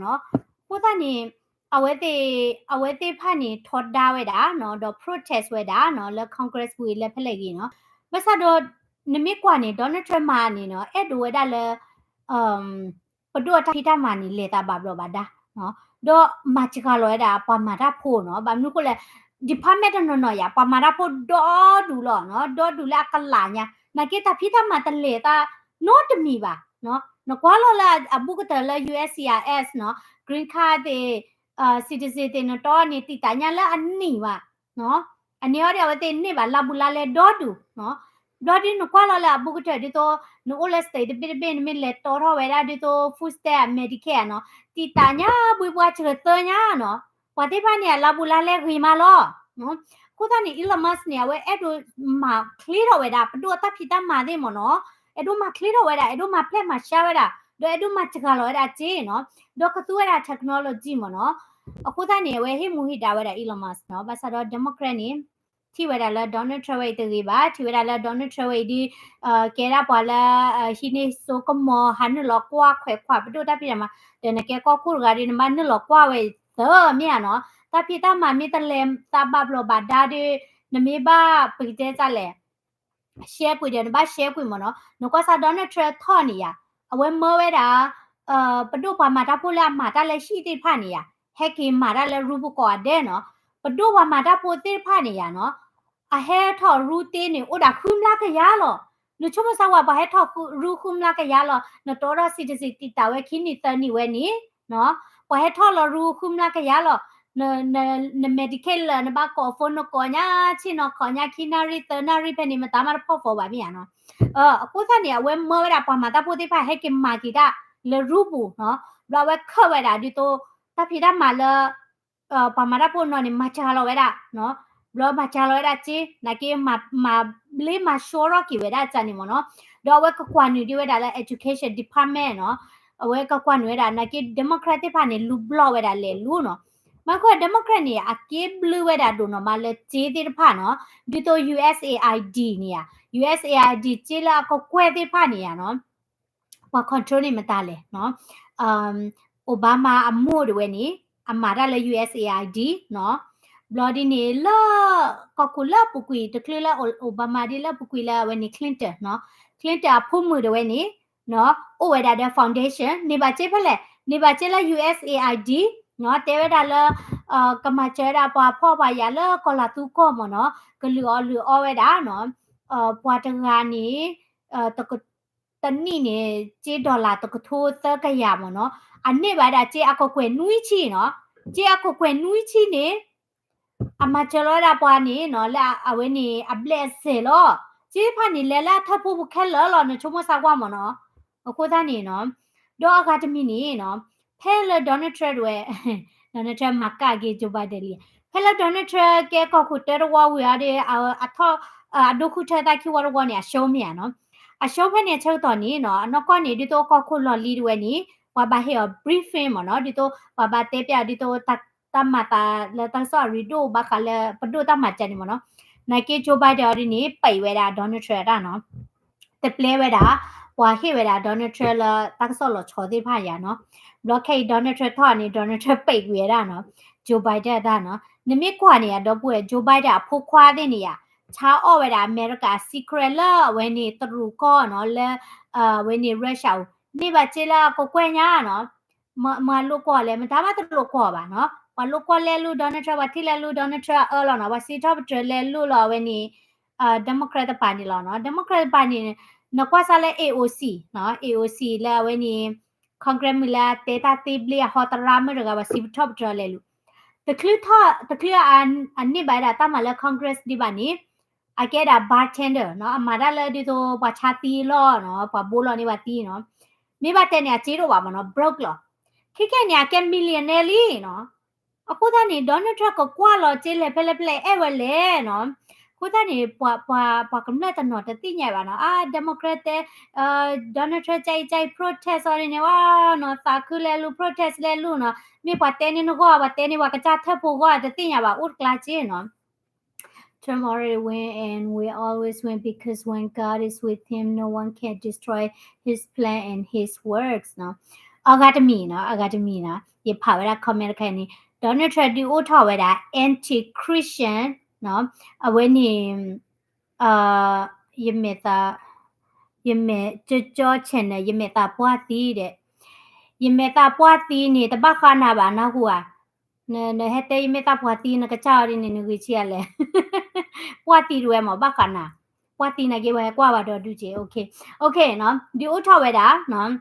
အဃိသတးန့ၣ် အဝဲသ့ၣ် အဝဲသ့ၣ်တဖၣ်န့ၣ် ထီဒါဝဲဒၣ်နီၤ ဒီး protest ဝဲဒၣ်နီၤ လၢ Congress ဝံၤလၢဖဲလဲၣ်ဂ့ၤနီၤ. ဘၣ်ဆၣ်ဒီး နမ့ၢ်ကွၢ်န့ၣ် Donald Trump မၤန့ၣ်နီၤ အဲၣ်ဒိးဝဲဒၣ်လၢ ပဒိၣ်အတၢ်ဖံးတၢ်မၤန့ၣ် လဲၤသးဘၣ်ဘျီးဘၣ်ဒါ ဒီးမၤစှၤလီၤဝဲဒၣ်ပှၤမၤတၢ်ဖိနီၤ. ဘၣ်မနုၤအဃိလဲၣ် department တနီၤနီၤယၤ ပှၤမၤတၢ်ဖိဒီဒူၣ်လီၤနီၤ ဒီဒူၣ်လၢအကလးညါ နာ်က့တၢ်ဖံးတၢ်မၤတလဲၤသးနီတမံၤဘၣ်. နကွၢ်လီၤလၢအဘူးကတၢၢ်လၢ U S C I S နီၤ green card သ့ၣ် citizen သ့ၣ် နတီန့ၣ် တံာ်တာ်ညါလၢအနံၣ်ဘၣ်. အန့ၣ်အီၤဒီး အဝဲသ့ၣ်န့ၢ်ဘၣ်လါဘူးလါလဲဒီဒူၣ် ဘျီဒ်နကွၢ်လီၤလၢအဘူးကတၢၢ်ဒ်သိး နအိၣ်လၢ state တဘ့ၣ်တဘ့ၣ် နမ့ၢ်လဲၤတီထီၣ်ဝဲဒၣ်ဒ်သိး food stamp Medicare နီၤ တံာ်တာ်ညါဘှံးပှၤစှၤသၢညါနီၤ. ပှၤသ့ၣ်တဖၣ်န့ၣ် အလါဘူးလါလဲဂ့ၤမးလီၤ. အဃိသတးန့ၣ် Elon Musk န့ၣ် အဝဲအဲၣ်ဒိးမၤချ့ထီၣ်ဝဲဒၣ် ပဒိၣ်အတၢ်ဖံးတၢ်မၤသ့ၣ်မ့ၢ်နီၤ အဲၣ်ဒိးမၤချ့ထီၣ်ဝဲဒၣ် အဲၣ်ဒိးမၤဖျဲးမၤရှါဝဲဒၣ် ဒီးအဲၣ်ဒိးမၤစှၤလီၤဝဲဒၣ်စ့နီၤ ဒီးကသူဝဲဒၣ် technology မ့ၢ်နီၤ. အဃိသတးန့ၣ် အဝဲဟ့ၣ်မူဟ့ၣ်ဒါဝဲဒၣ် Elon Musk နီၤ. ဘၣ်ဆၣ်ဒီး Democrat န့ၣ် ထံၣ်ဝဲဒၣ်လၢ Donald Trump ဝဲအံၤတဂ့ၤဘၣ် ထံၣ်ဝဲဒၣ်လၢ Donald Trump ဝဲအံၤဒ် ကဲဒၣ်ပှၤလၢ ဟံးန့ၢ်စိကမီၤ ဟးနုာ်လီၤကွၢ်ခွဲးခွးပဒိၣ်တၢ်ဖံးတၢ်မၤ ဒီးနကဲကီၢ်ခိၣ်တဂၤဒီး နဘၣ်နုာ်လီၤကွၢ်ဝဲသၢမ့ၢ်ဧါနီၤ တၢ်ဖံးတၢ်မၤမ့ၢ်တလဲၤသးဘၣ်ဘျီးဘၣ်ဒါဒီး နမ့ၢ်ဘၣ်ပကတဲတၢ်လဲၣ် ရှဲကွံာ်ဒီး နဘၣ်ရှဲကွံာ်မ့ၢ်နီၤ. နကွၢ်စး Donald Trump ထီၣ်န့ၣ်ယၤ အဝဲမၢဝဲဒၣ် ပဒိၣ်ပှၤမၤတၢ်ဖိလၢအမၤတၢ်လၢဟံၣ်သ့ၣ်တဖၣ်န့ၣ်ယၤ ဟဲက့ၤမၤတၢ်လၢရူပူၤကိးဂၤဒဲးနီၤ. ပဒိၣ်ပှၤမၤတၢ်ဖိသ့ၣ်တဖၣ်န့ၣ်ယၤနီၤ အဟဲထီၣ်ရူသ့န့ၣ် အိၣ်ဒၣ်ဃုမျးကယၤလီၤ. နဆိကမိၣ်စၢ်ဝဲ ပှၤဟဲထီၣ်ရူဃုမျးကယၤလီၤ နတီထီၣ် citizen တံာ်တာ်ဝဲခံနံၣ်သၢနံၣ်ဝဲန့ၣ် ပှၤဟဲထီၣ်လီၤရူဃုမျးကယၤလီၤ န Medicaid လၢ နဘၣ်ကိး phone နကိးညါ ဆ့ၣ်နီၤခီညါ ခံနၣ်ရံၣ်သၢနၣ်ရံၣ်ဖဲန့ၣ် မတၤမးတဖီၣ်ဃီဘၣ်မ့ၢ်ဧါနီၤ. အဃိသတးန့ၣ် အဝဲမၢဝဲဒၣ်ပှၤမၤတၢ်ဖိသ့ၣ်တဖၣ်ဟဲက့ၤမၤက့ၤတၢ်လၢရူပူၤနီၤ ဘျီအဝဲခၢၣ်ဝဲဒၣ်ဒ်သိး တၢ်ဖံးတၢ်မၤလၢ ပှၤမၤတၢ်ဖိနီၤန့ၣ် မၤစှၤလီၤဝဲဒၣ် ဘျီမၤစှၤလီၤဝဲဒၣ်စ့ နာ်က့ မၤဘျ့မၤဆှီထီၣ်က့ၤဝဲဒၣ်စ့န့ၣ်မ့ၢ်နီၤ. ဒီးအဝဲကကွၢ်နုာ်ဒံးဝဲဒၣ်လၢ education department နီၤ အဝဲကကွၢ်နုာ်ဝဲဒၣ် နာ်က့ Democrat သ့ၣ်တဖၣ်န့ၣ် လူၤဘျီၣ်ဝဲဒၣ်လဲၤလူၤနီၤ. မ့ၢ်ခီ Democrat န့ၣ် အက့ဘျုးဝဲဒၣ်ဒိၣ်နီၤမးလၢစ့သ့ၣ်တဖၣ်နီၤ ဒ်သိး USAID န့ၣ်ဧါ USAID စ့လၢအကကွဲၢ်သ့ၣ်တဖၣ်န့ၣ်ဧါနီၤ ပှၤ control န့ၢ်မတၤလဲၣ်နီၤ Obama အမိၢ်ဒၣ်ဝဲန့ၣ် အမၤတၢ်လၢ USAID နီၤ. ဘျီဒ်န့ၣ်လၢ ကီၢ်ခိၣ်လၢအပူၤကွံာ် တချုးလၢ Obama ဒ်လၢအပူၤကွံာ်လၢအဝဲန့ၣ် Clinton နီၤ Clinton အဖိမုၣ်ဒၣ်ဝဲန့ၣ် အိၣ်ဝဲဒၣ်ဒီး foundation န့ၢ်ဘၣ်စ့ဖဲလဲၣ် န့ၢ်ဘၣ်စ့လၢ USAID နီၤ တဲဝဲဒၣ်လၢ ကမၤစၢၤဝဲဒၣ်ပှၤဖှီၣ်ပှၤယာ်လၢကီၢ်လၤသူကီၢ်မ့ၢ်နီၤ ကလုာ်အီၣ်လုာ်အီဝဲဒၣ်နီၤ ပှၤတဂၤန့ၣ် တနံၣ်န့ၣ် စ့ dollar တကထိသၢကယၤမ့ၢ်နီၤ အန့ၢ်ဘၣ်ဝဲဒၣ်စ့အကကွဲၢ်နွံဆံနီၤ စ့အကကွဲၢ်နွံဆံန့ၣ် အမၤစၢၤလီၤဝဲဒၣ်ပှၤန့ၣ်နီၤ လၢအဝဲန့ၣ်အဘျဲၣ်အစဲၤလီၤ စ့တဖၣ်န့ၣ်လဲၤလၢအထၢၣ်ဖိပူၤခဲလၢာ်လီၤ နဆိကမိၣ်စၢ်ကွၢ်မ့ၢ်နီၤ အဃိသတးန့ၣ်နီၤ ဒီးအဂၤတမံၤန့ၣ်နီၤ ဖဲလၢ Donald Trump ဒၣ်ဝဲ Donald Trump မၤကၣ်က့ၤ Joe Biden လံ ဖဲလၢ Donald Trump ကဲကီၢ်ခိၣ်တၢတဝီဝံၤအီၤဒီး အထီၣ် အဒိၣ်ဃုထၢသၣ်ခံဝီတဝီန့ၣ် အရှုံးမ့ၢ်ဧါနီၤ အရှုံးဖဲန့ၣ်အဆၢကတီၢ်န့ၣ်နီၤ အနီၢ်ကီၢ်န့ၣ် ဒ်သိးကီၢ်ခိၣ်လီၢ်လံၤဒၣ်ဝဲန့ၣ် ပှၤဘၣ်ဟ့ၣ်အီၤ briefing မ့ၢ်နီၤ ဒ်သိးပှၤဘၣ်တဲပျးအီၤဒ်သိး တၢ်မၤသးလၢတၢ်ကစီၣ်အရ့ဒိၣ်ဘၣ်ဃးလၢပဒိၣ်တၢ်မၤစၢၤန့ၣ်မ့ၢ်နီၤ နာ်က့ Joe Biden အီၤဒ်န့ၣ် ပံးဝဲဒၣ် Donald Trump တၢ်နီၤ တပျဲဝဲဒၣ် ပှၤဟ့ၣ်ဝဲဒၣ် Donald Trump လၢတၢ်ကစီၣ်လီၤဆီသ့ၣ်တဖၣ်ယၤနီၤ ဘျီခဲအံၤ Donald Trump ထီၣ်န့ၣ် Donald Trump ပံးကွံာ်ဝဲဒၣ်နီၤ Joe Biden တၢ်နီၤ နမ့ၢ်ကွၢ်န့ၣ် အဒီပုၢ်ဝဲၢ် Joe Biden အဖိခွါသ့ၣ်န့ၣ်ယၤ ဆါအီၣ်ဝဲဒၣ် အမဲရကၤ secret လၢအဝဲန့ၣ်တရူးကီၢ်နီၤ လၢ အဝဲန့ၣ် Russia အူ န့ၢ်ဘၣ်စ့လၢအကကွဲၢ်ညါနီၤ မၤလိာ်ကွီၢ်လဲၣ် မတၤမးတလိာ်ကွီၢ်ဘၣ်နီၤ ပှၤလိာ်ကွီၢ်လဲၤလိာ် Donald Trump ပှၤထံၣ်လဲၤလိာ် Donald Trump အအၢလီၤနီၤ ပှၤစံးထီၣ်ပတြၢၤလဲၤလိာ်လီၤ အဝဲန့ၣ် Democrat တပၤန့ၣ်လီၤနီၤ Democrat တပၤန့ၣ် နကွၢ်စၢ်လၢ AOC နီၤ AOC လၢအဝဲန့ၣ် Congress မုၣ်လၢအတဲတၢ်သ့ဘျ့အဟီတရါမုၣ်တဂၤ ပှၤစံးထီၣ်ပတြၢၤလဲၤလိာ် တချုးထီၣ် တချုးအန့ၢ်ဘၣ်ဝဲဒၣ်တၢ်မၤလၢ Congress ဒံးဘၣ်န့ၣ် အကဲဒၣ် bartender နီၤ အမၤတၢ်လၢဒ်သိးပှၤဆါသံလီၢ်နီၤ ပှၤဘိလီၤန့ၢ်ပှၤသံနီၤ မ့ၢ်ဘၣ်တဲန့ၣ် အစ့တအိၣ်ဘၣ်မ့ၢ်နီၤ broke လီၤ ခဲခဲန့ၣ် အကဲ millionaire လံနီၤ အဃိသတးန့ၣ် Donald Trump ကကွၢ်လီၤစ့လဲၣ်ဖဲလဲၣ်ဖဲလဲၣ် အဲၣ်ဝဲလဲၣ်နီၤ အဃိသတးန့ၣ် ပှၤ ပှၤ ပှၤကမျၢၢ်တနီၤတသ့ၣ်ညါဘၣ်နီၤ အါ Democrat တဲ Donald Trump ကအံၤကအံၤ protest အီၤဒ်န့ၣ်ဝဲနီၤ သးခုလဲၤလူၤ protest လဲၤလူၤနီၤ မ့ၢ်ပှၤတဲန့ၢ်နဂီၢ် ပှၤတဲန့ၢ်ပှၤကစၢ်ထၢၣ်ဖိဂီၢ် တသ့ၣ်ညါဘၣ် အိၣ်တကျါစ့နီၤ Trump already win and will always win because when God is with him, no one can destroy his plan and his works နီၤ အဂၤတမံၤနီၤ, အဂၤတမံၤနီၤ, ယဖးဝဲဒၣ် comment တခါန့ၣ် Donald Trump ဒုးအိၣ်ထီၣ်ဝဲဒၣ် anti-Christian နီၤ, အဝဲန့ၣ် ယမဲာ်သး, ယမဲာ်ကၠီကၠီ channel ယမဲာ်သးပှၢ်သံဒီး, ယမဲာ်သးပှၢ်သံန့ၣ် တဘၣ်ဃးနၤဘၣ် နၢ်ဟူဧါ, နဟဲတဲယမ့ၢ်သးပှၢ်သံ နကစၢ်အီၤဒ်န့ၣ် နဂ့ၤဆံးအလဲၣ်, ပှၢ်သံတဝဲမ့ၢ် ဘၣ်ဃးနၤ, ပှၢ်သံနာ်က့ ပှၤဟဲကွၢ်ဝဲဒီးဒုးက့ၤ, OK, OK နီၤ, ဒုးအိၣ်ထီၣ်ဝဲဒၣ်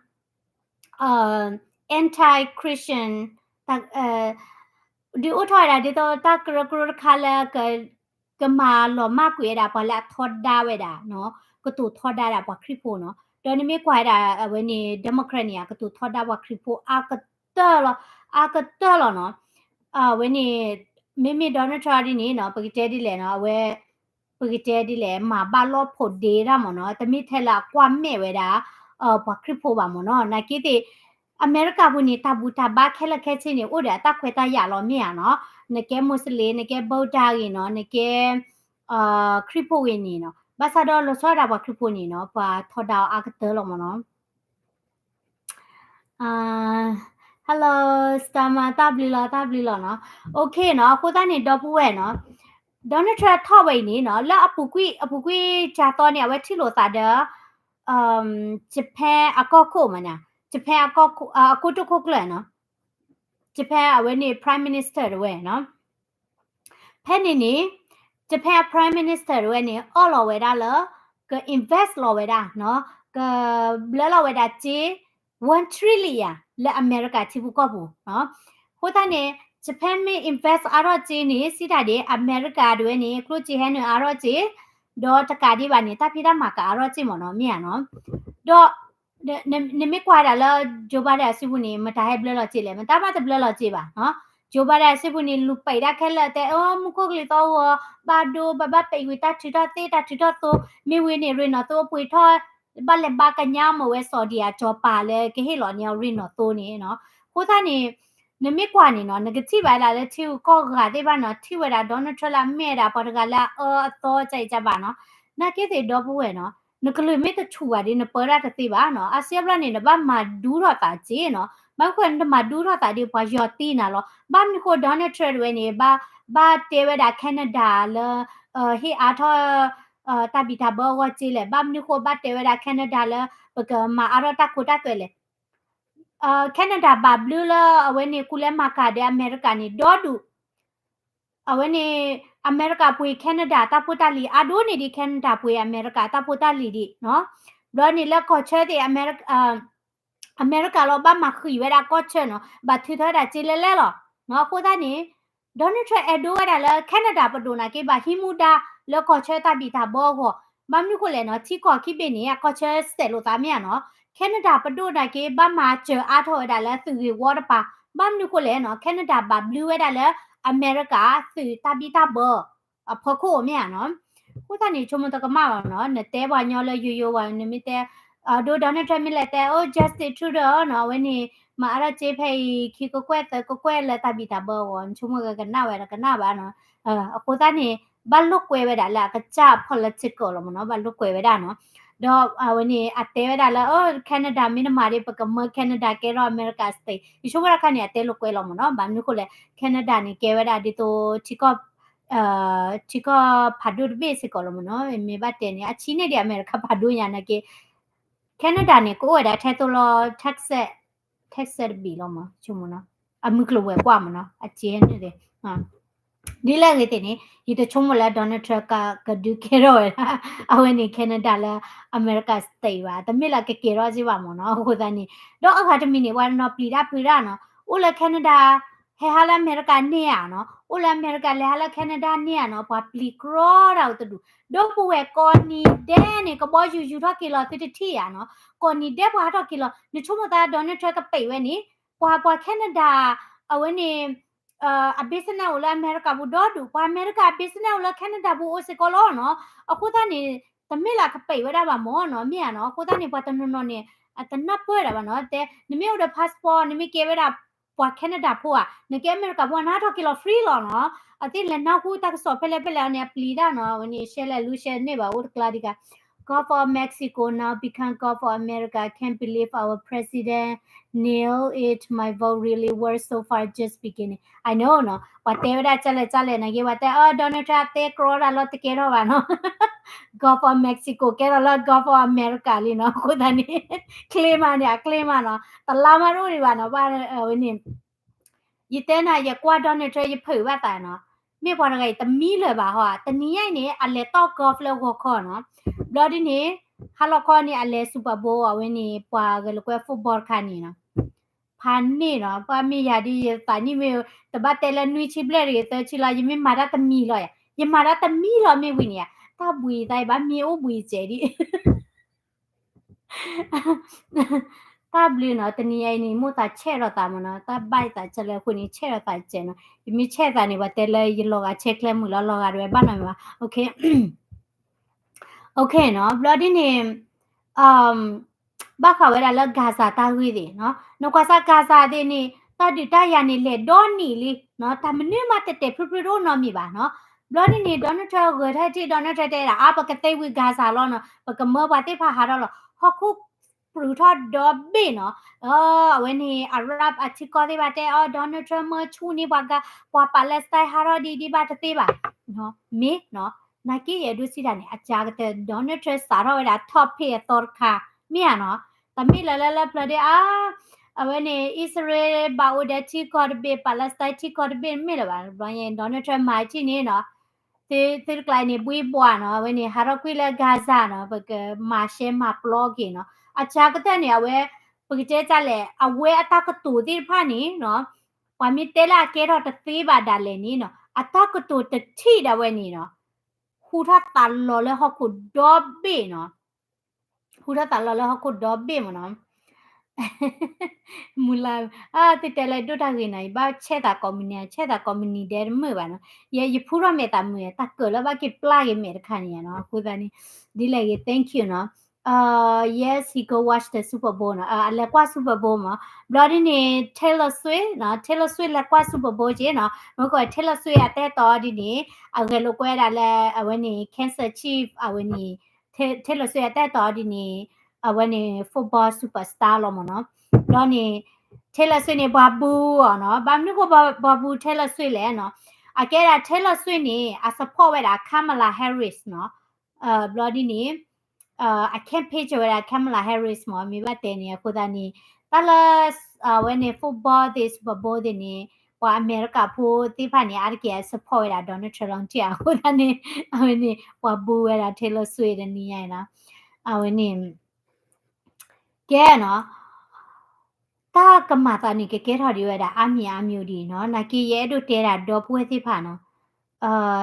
anti-Christian ဒုးအိၣ်ထီၣ်ဝဲဒၣ်ဒ်သိးတၢ်ကရၢကရိတခါလၢ ကမၤလီၤမၢ်ကွံာ်ဝဲဒၣ် ပှၤလၢအထီဒါဝဲဒၣ်နီၤ, ကတိၤထီဒါဒၣ်ပှၤခရံာ်ဖိနီၤ, ဒီးနမ့ၢ်ကွၢ်ဝဲဒၣ် အဝဲန့ၣ် Democrat န့ၣ် ကတိၤထီဒါပှၤခရံာ်ဖိအါကတၢၢ်လီၤ, အါကတၢၢ်လီၤနီၤ, အဝဲန့ၣ် မ့မ့ၢ် Donald Trump ဒ်န့ၣ်နီၤ ပကတဲဒ်လဲၣ်နီၤ, အဝဲ ပကတဲဒ်လဲၣ် မၤဘၣ်လီၢ်ဖိးဒ့တၢ်မ့ၢ်နီၤ, တမ့ၢ်ထဲလၢအကွၢ်မဲာ်ဝဲဒၣ် ပှၤခရံာ်ဖိဘၣ်မ့ၢ်နီၤ, နာ်က့သ့ၣ် အမဲရကၤပူၤန့ၣ် တၢ်ဘူၣ်တၢ်ဘါခဲလၢာ်ခဲဆ့န့ၣ် အိၣ်ဒီးအတၢ်ခွဲးတၢ်ယာ်လီၤမ့ၢ်ဧါနီၤ, နကဲ Muslim နကဲ Buddha ဂ့ၤနီၤ, နကဲ ခရံာ်ဖိဂ့ၤန့ၣ်နီၤ, ဘၣ်ဆၣ်ဒီးလီၤဆီဒၣ်တၢ်ပှၤခရံာ်ဖိန့ၣ်နီၤ ပှၤထီဒါအီၤအါကတၢၢ်လီၤမ့ၢ်နီၤ. Hello Starma တၢ်ဘျုးလီၤ တၢ်ဘျုးလီၤနီၤ, OK နီၤ, အဃိသတးန့ၣ် ဒီပုၢ်ဝဲၢ်နီၤ, Donald Trump ထီၣ်ဝဲအံၤန့ၣ်နီၤ လၢအပူၤကွံာ် အပူၤကွံာ်ကၢသီန့ၣ် အဝဲထံၣ်လိာ်သးဒီး Japan အကီၢ်ခိၣ်မ့ၢ်နီၤ, Japan အကီၢ်ခိၣ် အကိတိာ်ခိၣ်ကျၢၢ်နီၤ, Japan အဝဲန့ၣ် Prime Minister တဝဲနီၤ, ဖဲန့ၣ်န့ၣ် Japan Prime Minister တဝဲန့ၣ် အၢၣ်လီၤဝဲဒၣ်လၢ က invest လီၤဝဲဒၣ်နီၤ, ကဘျၢလီၤဝဲဒၣ်စ့ one trillion လၢအမဲရကၤထံဖိကီၢ်ဖိနီၤ, အဃိသတးန့ၣ် Japan မ့ၢ် invest အါထီၣ်စ့န့ၣ် စံးတၢ်ဒ် အမဲရကၤတဝဲန့ၣ် ကျိၣ်စ့ဟဲနုာ်အါထီၣ်စ့, ဒီးတကးဒံးဘၣ်န့ၣ် တၢ်ဖံးတၢ်မၤကအါထီၣ်စ့မ့ၢ်နီၤ မ့ၢ်ဧါနီၤ, ဒီး နမ့ၢ်ကွၢ်ဒၣ်လၢ Joe Biden အစုပူၤန့ၣ် မတၤဟဲဘျၢလီၤစ့လဲၣ်, မတၤဘၣ်တဘျၢလီၤစ့ဘၣ်နီၤ, Joe Biden အစုပူၤန့ၣ် လူၤပိာ်တၢ်ခဲလၢာ်တဲ အိ မူခိၣ်ကလံၤသီဂီၤ ဘၣ်ဒိ ဘၣ်ဘၣ်ပိာ်ကွံာ်တၢ်ထုးထီၣ်သ့ တၢ်ထုးထီၣ်သိ, မ့ၢ်ဝံၤန့ၣ် ရ့ၣ်နီၣ်သိပှ့ၤထီၣ် ဘၣ်လဲၤဘါကညးမ့ၢ်ဝဲ Saudi အစီၤပၤလၢကဟ့ၣ်လီၤန့ၢ်အီၤရ့ၣ်နီၣ်သိန့ၣ်နီၤ, အဃိသတးန့ၣ် နမ့ၢ်ကွၢ်န့ၣ်နီၤ နကထံၣ်ဘၣ်ဒၣ်လၢထံဂုၤကီၢ်ဂၤသ့ၣ်တဖၣ်နီၤ ထံၣ်ဝဲဒၣ် Donald Trump လၢအမ့ၢ်ဝဲဒၣ်ပှၤတဂၤလၢအအၢအသီကအံၤကဘၣ်နီၤ, နာ်က့သ့ၣ်ဒီပုၢ်ဝဲၢ်နီၤ, နကလုၢ်မ့ၢ်တဆူၣ်ဘၣ်ဒီး နပၢတၢ်တသ့ဘၣ်နီၤ, အါစုအါဘျီန့ၣ် နဘၣ်မၤဒူထီၣ်သးစ့နီၤ, ဘၣ်မနုၤဃိနတမၤဒူထီၣ်သးဒီးပှၤယီၤတံၢ်နၤလီၤ, ဘၣ်မနုၤဃိ Donald Trump တဝဲန့ၣ် ဘၣ်တဲဝဲဒၣ် Canada လၢ ဟ့ၣ်အါထီၣ် တၢ်ဘံၣ်တၢ်ဘၢအဂီၢ်စ့လဲၣ်, ဘၣ်မနုၤဃိဘၣ်တဲဝဲဒၣ် Canada လၢ ပကမၤအါထီၣ်တၢ်ခိတၢ်သွဲလဲၣ်, Canada ဘၣ်ဘျုးလၢအဝဲန့ၣ် ကူလဲၤမၤကၤဒီးအမဲရကၤန့ၣ် ဒီဒူၣ်, အဝဲန့ၣ် အမဲရကၤပှ့ၤ Canada တၢ်ဖိတၢ်လံၤ အါဒိၣ်န့ၢ်ဒံး Canada ပှ့ၤအမဲရကၤတၢ်ဖိတၢ်လံၤဒံးနီၤ, ဘျီန့ၣ်လၢကီၢ်ဆၢသ့ၣ် အမဲရကၤလီၤ ဘၣ်မၤဃံၤဝဲဒၣ်ကီၢ်ဆၢနီၤ, ဘၣ်ထုးထီၣ်ဝဲဒၣ်စ့လဲၣ်လဲၣ်လီၤ, အဃိသတးန့ၣ် Donald Trump အဲၣ်ဒိးဝဲဒၣ်လၢ Canada ပဒိၣ်နာ်က့ ဘၣ်ဟံးမူဒါလၢကီၢ်ဆၢတၢ်ဘံၣ်တၢ်ဘၢအဂီၢ်, ဘၣ်မနုၤဃိလဲၣ်နီၤ, ထံကီၢ်ခံဘ့ၣ်န့ၣ် အကီၢ်ဆၢစဲးလိာ်သးမ့ၢ်ဧါနီၤ, Canada ပဒိၣ်နာ်က့ ဘၣ်မၤစၢၤအါထီၣ်ဝဲဒၣ်လၢသုးဂ့ၢ်ဝီတပၤ, ဘၣ်မနုၤဃိလဲၣ်နီၤ, Canada ဘၣ်ဘျုးဝဲဒၣ်လၢ အမဲရကၤသုးတၢ်ဘံၣ်တၢ်ဘၢ အဖီခိၣ်မ့ၢ်ဧါနီၤ, အဃိသတးန့ၣ် ဆိကမိၣ်တကမၣ်ဘၣ်နီၤ, နတဲပှၤညီလၢယိယိဝဲ နမ့ၢ်တဲ အဒိ Donald Trump မ့ၢ်လဲၤတဲ အိ Justin Trudeau နီၤ, အဝဲန့ၣ် မၤအါထီၣ်စ့ဖဲအံၤ ခံကကွဲၢ်သၢကကွဲၢ်လၢတၢ်ဘံၣ်တၢ်ဘၢအဂီၢ် နဆိကမိၣ်ကကနၣ်ဝဲဒီးကနၣ်ဘၣ်နီၤ, အဃိသတးန့ၣ် ဘၣ်လိာ်ကွဲဝဲဒၣ်လၢအကစၢ် political လီၤမ့ၢ်နီၤ, ဘၣ်လိာ်ကွဲဝဲဒၣ်နီၤ, ဒီးအဝဲန့ၣ် အတဲဝဲဒၣ်လၢ အိ Canada မ့ၢ်တမၤဒီး ပကမၢ Canada ကဲထီၣ် America state ယဆိကမိၣ်တၢ်ခါန့ၣ် အတဲလိာ်ကွဲလီၤမ့ၢ်နီၤ, ဘၣ်မနုၤဃိလဲၣ် Canada န့ၣ် ကဲဝဲဒၣ်ဒ်သိး ထံကီၢ် ထံကီၢ်ဖးဒိၣ်တဘ့ၣ်စ့ၢ်ကီးလီၤမ့ၢ်နီၤ, မ့ၢ်ဘၣ်တဲန့ၣ် အဆံးန့ၢ်ဒံးအမဲရကၤဖးဒိၣ်ညါနာ်က့, Canada န့ၣ် ကအိၣ်ဝဲဒၣ်ထဲသိးလီၤ Texas, Texas တဘ့ၣ်လီၤမ့ၢ် ဆိကမိၣ်နီၤ, အမုၢ်ကျိၤဝဲၤကွာ်မ့ၢ်နီၤ, အစ့န့ၣ်သ့ၣ် ဒ်လဲၣ်ဂ့ၤသ့ၣ်န့ၣ် ယတဆိကမိၣ်လၢ Donald Trump ကဒုးကဲထီၣ်ဝဲဒၣ် အဝဲန့ၣ် Canada လၢ America state ဘၣ်, တမ့ၢ်လၢကကဲထီၣ်စ့ၢ်ဘၣ်မ့ၢ်နီၤ, အဃိသတးန့ၣ် ဒီးအဂၤတမံၤန့ၣ် ပှၤတနီၤပျံၤတၢ်ဖုးတၢ်နီၤ, အိၣ်လၢ Canada ဟဲဟးလၢအမဲရကၤန့ၢ်ဧါနီၤ, အိၣ်လၢအမဲရကၤလဲၤဟးလၢ Canada န့ၢ်ဧါနီၤ, ပှၤပျံၤကြီတၢ်အိၣ်တဒူၣ်, ဒီပုၢ်ဝဲၢ်ကိးနံၤဒဲးန့ၣ် ကဘီယူၤယူၤထီၣ်က့ၤလီၤသုတထံၣ်ဧါနီၤ, ကိးနံၤဒဲးပှၤဟးထီၣ်က့ၤလီၤ, နဆိကမိၣ်သး Donald Trump ကပံးဝဲန့ၣ်, ပှၤပှၤ Canada အဝဲန့ၣ် အ business အိၣ်လၢအမဲရကၤပူၤဒီဒူၣ်, ပှၤအမဲရကၤ business အိၣ်လၢ Canada ပူၤအိၣ်စ့ၢ်ကီးလီၤနီၤ, အဃိသတးန့ၣ် တမ့ၢ်လၢကပံးဝဲဒၣ်ဘၣ်မ့ၢ်နီၤ, မ့ၢ်ဧါနီၤ, အဃိသတးန့ၣ် ပှၤတနီၤနီၤန့ၣ် အတနၢ်ပၢၢ်ဒၣ်ဘၣ်နီၤ, တဲ နမ့ၢ်အိၣ်ဒီး passport နမ့ၢ်ကဲဝဲဒၣ် ပှၤ Canada ဖိဧါ, နကဲအမဲရကၤဖိဧါ, နဟးထီၣ်က့ၤလီၤ free လီၤနီၤ, အသ့ၣ်လဲၤနၢ်ဟူတၢ်ကစီၣ်ဖဲလဲၣ်ဖဲလဲၣ်အီၤန့ၣ် အပျံၤတၢ်နီၤ, အဝဲန့ၣ် ရှဲလဲၣ်လူရှဲန့ၢ်ဘၣ် အိၣ်တကျါဒံးကါ Gulf of Mexico now become Gulf of America. Can't believe our president nailed it. My vote really works so far. Just beginning. I know နီၤ. ပှၤတဲဝဲဒၣ်ကလဲၣ်ကလဲၣ်နာ်က့ ပှၤတဲအီၤ Donald Trump အသ့ကြီတၢ်လီၤ တကဲထီၣ်ဘၣ်နီၤ. Gulf of Mexico ကဲထီၣ်လၢ Gulf of America လံနီၤ. အဃိသတးန့ၣ် claim မးန့ၣ် အ claim မးနီၤ. တလါမးတအိၣ်ဒံးဘၣ်နီၤ. ဘၣ်ဝဲန့ၣ် ယတဲနၤ ယကွၢ် Donald Trump ယဖုးဘၣ်သးနီၤ. မ့ၢ်ပှၤတဂၤအံၤတမံလၢၤဘၣ်ဟီ, တနံၤညါအံၤန့ၣ် အလဲၤတီၢ် golf လၢဂီၤခီနီၤ. ဘျီဒ်န့ၣ် ဟါလီၤခီန့ၣ် အလဲၤ Super Bowl အဝဲန့ၣ် ပှၤဂဲၤလိာ်ကွဲ football တခါန့ၣ်နီၤ. ဖးန့ၣ်နီၤ, ပှၤမ့ၢ်ယၤဒ်ယသးနံၣ်မ့ၢ် တဘၣ်တဲလၢနွံဆံဘျဲၣ်တဂ့ၤ သၢဆံလီၤ, ယမ့ၢ်မၤတၢ်တမံၤလီၤယၤ, ယမၤတၢ်တမံၤလီၤမ့ၢ်ဝံၤန့ၣ်ယၤ, တၢ်ဘှံးသးအံၤဘၣ်မ့ၢ်အိၣ်ဘှံးစဲးဒံး တၢ်ဘျုးနီၤ, တနံၤအံၤန့ၣ် မိၢ်သးဆဲးထီၣ်သးမ့ၢ်နီၤ, တၢ်ဘၣ်ယသးကလဲၣ်အဃိန့ၣ် ဆဲးထီၣ်သးစဲးနီၤ, ယမ့ၢ်ဆဲးသးန့ၣ် ပှၤတဲလၢယလီၤဂာ်ဆဲးကျဲမုာ်လီၤ, လီၤဂာ်တဝဲဘၣ်နီတမံၤဘၣ်, okay, okay နီၤ, ဘျီဒ်န့ၣ် ဘၣ်ဃးဝဲဒၣ်လၢ Gaza တၢ်ဂ့ၢ်သ့ၣ်နီၤ, နကွၢ်စၢ် Gaza သ့ၣ်န့ၣ် တၢ်ဒုးတၢ်ယၤန့ၣ် လဲၤဒီနံၣ်လံနီၤ, တၢ်မနုၤမးတဲာ်တဲာ်ဖျုးဖျုးတအိၣ်နီတမံၤဘၣ်နီၤ, ဘျီဒ်န့ၣ် Donald Trump ဂဲၤထီၣ်ထံၣ် Donald Trump တဲဒၣ် အါ ပကသ့ဝံၤ Gaza လီၤနီၤ, ပကမၢပှၤသ့ၣ်တဖၣ်ဟးထီၣ်လီၤ, ဟီၣ်ခိၣ် ပြူးထီၣ်ဒီဘ့ၣ်နီၤ, အဝဲန့ၣ် Arab အထံကီၢ်သ့ၣ်တဖၣ်တဲအီၤ Donald Trump မၢဆူၣ်န့ၢ်ပှၤ ပှၤ Palestine ဟးထီၣ်ဒ်ဒ်ဘၣ်တသ့ဘၣ်, မ့ၢ်နီၤ, နာ်က့ယအဲၣ်ဒိးစံးတၢ်န့ၣ် အစှၤကတၢၢ် Donald Trump စးထီၣ်ဝဲဒၣ် topic အသီတခါ, မ့ၢ်ဧါနီၤ, တမ့ၢ်လၢလၢလၢပျၢၤဒ်အါ အဝဲန့ၣ် အံၣ်စရ့လးဘၣ်အိၣ်ဒီးထံကီၢ်တဘ့ၣ် Palestine ထံကီၢ်တဘ့ၣ်မ့ၢ်လၢၤဘၣ်, ဘျီယဲ Donald Trump မၤထံၣ်န့ၣ်နီၤ သုတကျါအံၤန့ၣ် ဘှံးဘှးနီၤ, အဝဲန့ၣ် ဟးထီၣ်ကွံာ်လၢ Gaza နီၤ, ပကမၤရှဲမၤပျီက့ၤနီၤ, အစှၤကတၢၢ်န့ၣ် အဝဲ ပကတဲဒ်လဲၣ် အဝဲအတၢ်ကတိၤသ့ၣ်တဖၣ်န့ၣ်နီၤ, ပှၤမ့ၢ်တဲလၢအကဲထီၣ်တသ့ဘၣ်ဒၣ်လဲာ်န့ၣ်နီၤ, အတၢ်ကတိၤတထံၣ်ဒၣ်ဝဲန့ၣ်နီၤ, ဟူးထီၣ်သးလီၤလၢဟီၣ်ခိၣ်ဒီဘ့ၣ်နီၤ, ဟူးထီၣ်သးလီၤလၢဟီၣ်ခိၣ်ဒီဘ့ၣ်မ့ၢ်နီၤ မုၢ်လၢ်, အသုတဲလၢဒိၣ်တၢ်ဂ့ၤနီၤ, ယဘၣ်ဆဲးသးကိးမုၢ်နံၤ, ဆဲးသးကိးမုၢ်နံၤဒဲးတမုာ်ဘၣ်နီၤ, ယဲယဖူထီၣ်မဲာ်သးမုာ်, တၢ်ကၢၣ်လၢဘၣ်က့ၤပျၢ်က့ၤမဲာ်တခါန့ၣ်နီၤ, အဃိသတးန့ၣ် ဒ်လဲၣ်ဂ့ၤ thank you နီၤ, yes he go watch the Super Bowl နီၤ, အလဲၤကွၢ် Super Bowl မ့ၢ်, ဘျီဒ်န့ၣ် Taylor Swift နီၤ, Taylor Swift လဲၤကွၢ် Super Bowl က့နီၤ, မ့ၢ်ကွၢ် Taylor Swift အတၢ်အဲၣ်တီဒ်န့ၣ် အဂဲၤလိာ်ကွဲဒၣ်လၢ အဝဲန့ၣ် Kansas Chiefs အဝဲန့ၣ် Taylor Swift အတၢ်အဲၣ်တီဒ်န့ၣ် အဝဲန့ၣ် football superstar လီၤမ့ၢ်နီၤ, ဘျီန့ၣ် Taylor Swift န့ၣ် ပှၤဘူအီၤနီၤ, ဘၣ်မနုၤဃိပှၤဘူ Taylor Swift လဲၣ်နီၤ, အကဲဒၣ် Taylor Swift န့ၣ် အ support ဝဲဒၣ် Kamala Harris နီၤ, ဘျီဒ်န့ၣ် အ campaign ဝဲဒၣ် Kamala Harris မ့ၢ် မ့ၢ်ဘၣ်တဲန့ၣ် အဃိသတးန့ၣ် တၢ်လၢ အဝဲန့ၣ် football သ့ၣ် Super Bowl သ့ၣ်န့ၣ် ပှၤအမဲရကၤဖိသ့ၣ်တဖၣ်န့ၣ် အါတက့ၢ်အ support ဝဲဒၣ် Donald Trump လီၤတံၢ် အဃိသတးန့ၣ် အဝဲန့ၣ် ပှၤဘူဝဲဒၣ် Taylor Swift တနံၤညါအံၤနီၤ, အဝဲန့ၣ် ကဲနီၤ, တၢ်ကမၤသးန့ၣ် ကကဲထီၣ်ဒံးဝဲဒၣ် အါမံၤအါမံၤဒ်နီၤ, နာ်က့ယအဲၣ်ဒိးတဲဒၣ်ဒီပုၢ်ဝဲၢ်သ့ၣ်တဖၣ်နီၤ,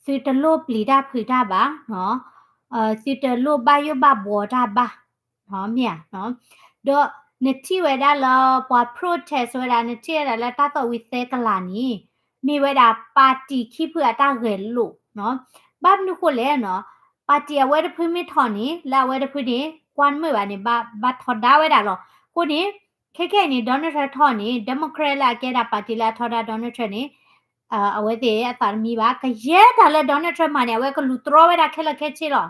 သုတလိၣ်ပျံၤတၢ်ဖုးတၢ်ဘၣ်, သုတလိၣ်ဘၣ်ယိၣ်ဘၣ်ဘှီတၢ်ဘၣ်, မ့ၢ်ဧါ, ဒီးနထံၣ်ဝဲဒၣ်လၢပှၤ protest ဝဲဒၣ် နထံၣ်ဝဲဒၣ်လၢတၢ်သီၣ်ဝံၤသၢကလးန့ၣ် မ့ၢ်ဝဲဒၣ် party ခံဖုအတၢ်ဂဲၤလိာ်နီၤ, ဘၣ်မနုၤဃိလဲၣ်နီၤ, party အဝဲတဖုမ့ၢ်ထီၣ်န့ၣ် လၢအဝဲတဖုန့ၣ် ကွၢ်မုာ်ဘၣ်န့ၣ် ဘၣ်ထီဒါဝဲဒၣ်လီၤ, အဃိန့ၣ် ခဲခဲအံၤန့ၣ် Donald Trump ထီၣ်န့ၣ် Democrat လၢအကဲဒၣ် party လၢအထီဒါ Donald Trump န့ၣ် အဝဲသ့ၣ်အသးတမံဘၣ်, ကယဲၢ်တၢ်လၢ Donald Trump မၤန့ၣ် အဝဲကလူၤတြီဝဲဒၣ်ခဲလၢာ်ခဲဆ့လီၤ,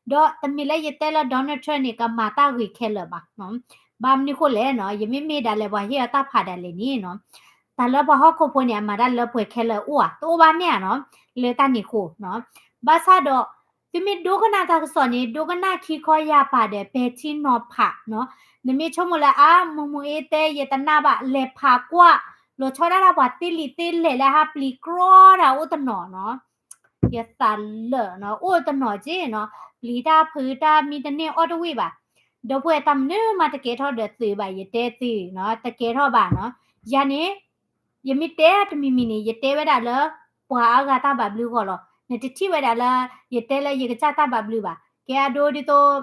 ဒီးတမ့ၢ်လၢယတဲလၢ Donald Trump န့ၣ် ကမၤတၢ်ဂ့ၤခဲလၢာ်ဘၣ်, ဘၣ်မနုၤဃိလဲၣ်နီၤ, ယမ့မ့ၢ်ဒၣ်လဲာ်ပှၤဟ့ၣ်အီၤတၢ်ဖးဒၣ်လဲာ်န့ၣ်နီၤ, တၢ်လၢပှၤဟီၣ်ခိၣ်ဖိန့ၣ် အမၤတၢ်လၢပှဲၤခဲလၢာ်အိၣ်ဧါ, တအိၣ်ဘၣ်မ့ၢ်ဧါနီၤ, လၢတၢ်န့ၣ်အဃိ, ဘၣ်ဆၣ်ဒီး သုမ့ၢ်ဒိကနၣ်တၢ်ကစီၣ်န့ၣ် ဒိကနၣ်ခံခီယၢ်ပၤဒီး ပဲာ်ထံနီၤဖးနီၤ, နမ့ၢ်ဆိကမိၣ်လၢအါ မုၢ်မုၢ်အ့တဲ ယတနာ်ဘၣ် လဲၤဖးကွၢ် လီၤဆီဒၣ်တၢ်ပှၤသ့လံာ်သ့လဲၢ်လၢဟးပျံၤကြီတၢ်အိၣ်တနီၤနီၤ, ယသးလၢာ်နီၤ အိၣ်တနီၤက့နီၤ, ပျံၤတၢ်ဖုးတၢ်မံတန့ၢ်အီၣ်တဝံၣ်ဘၣ်, ဒီပုၢ်ဝဲၢ်တၢ်မနုၤမးတကဲထီၣ်ဒီးသုးဘၣ် ယတဲသုနီၤ တကဲထီၣ်ဘၣ်နီၤ, ယၤန့ၣ် ယမ့ၢ်တဲတမံၤမံၤန့ၣ် ယတဲဝဲဒၣ်လၢ ပှၤအါဂၤတၢ်ဘၣ်ဘျုးအဂီၢ်လီၤ, နတထံၣ်ဝဲဒၣ်လၢ ယတဲလၢယကစၢ်တၢ်ဘၣ်ဘျုးဘၣ်, ကဲအဒိဒ်သိး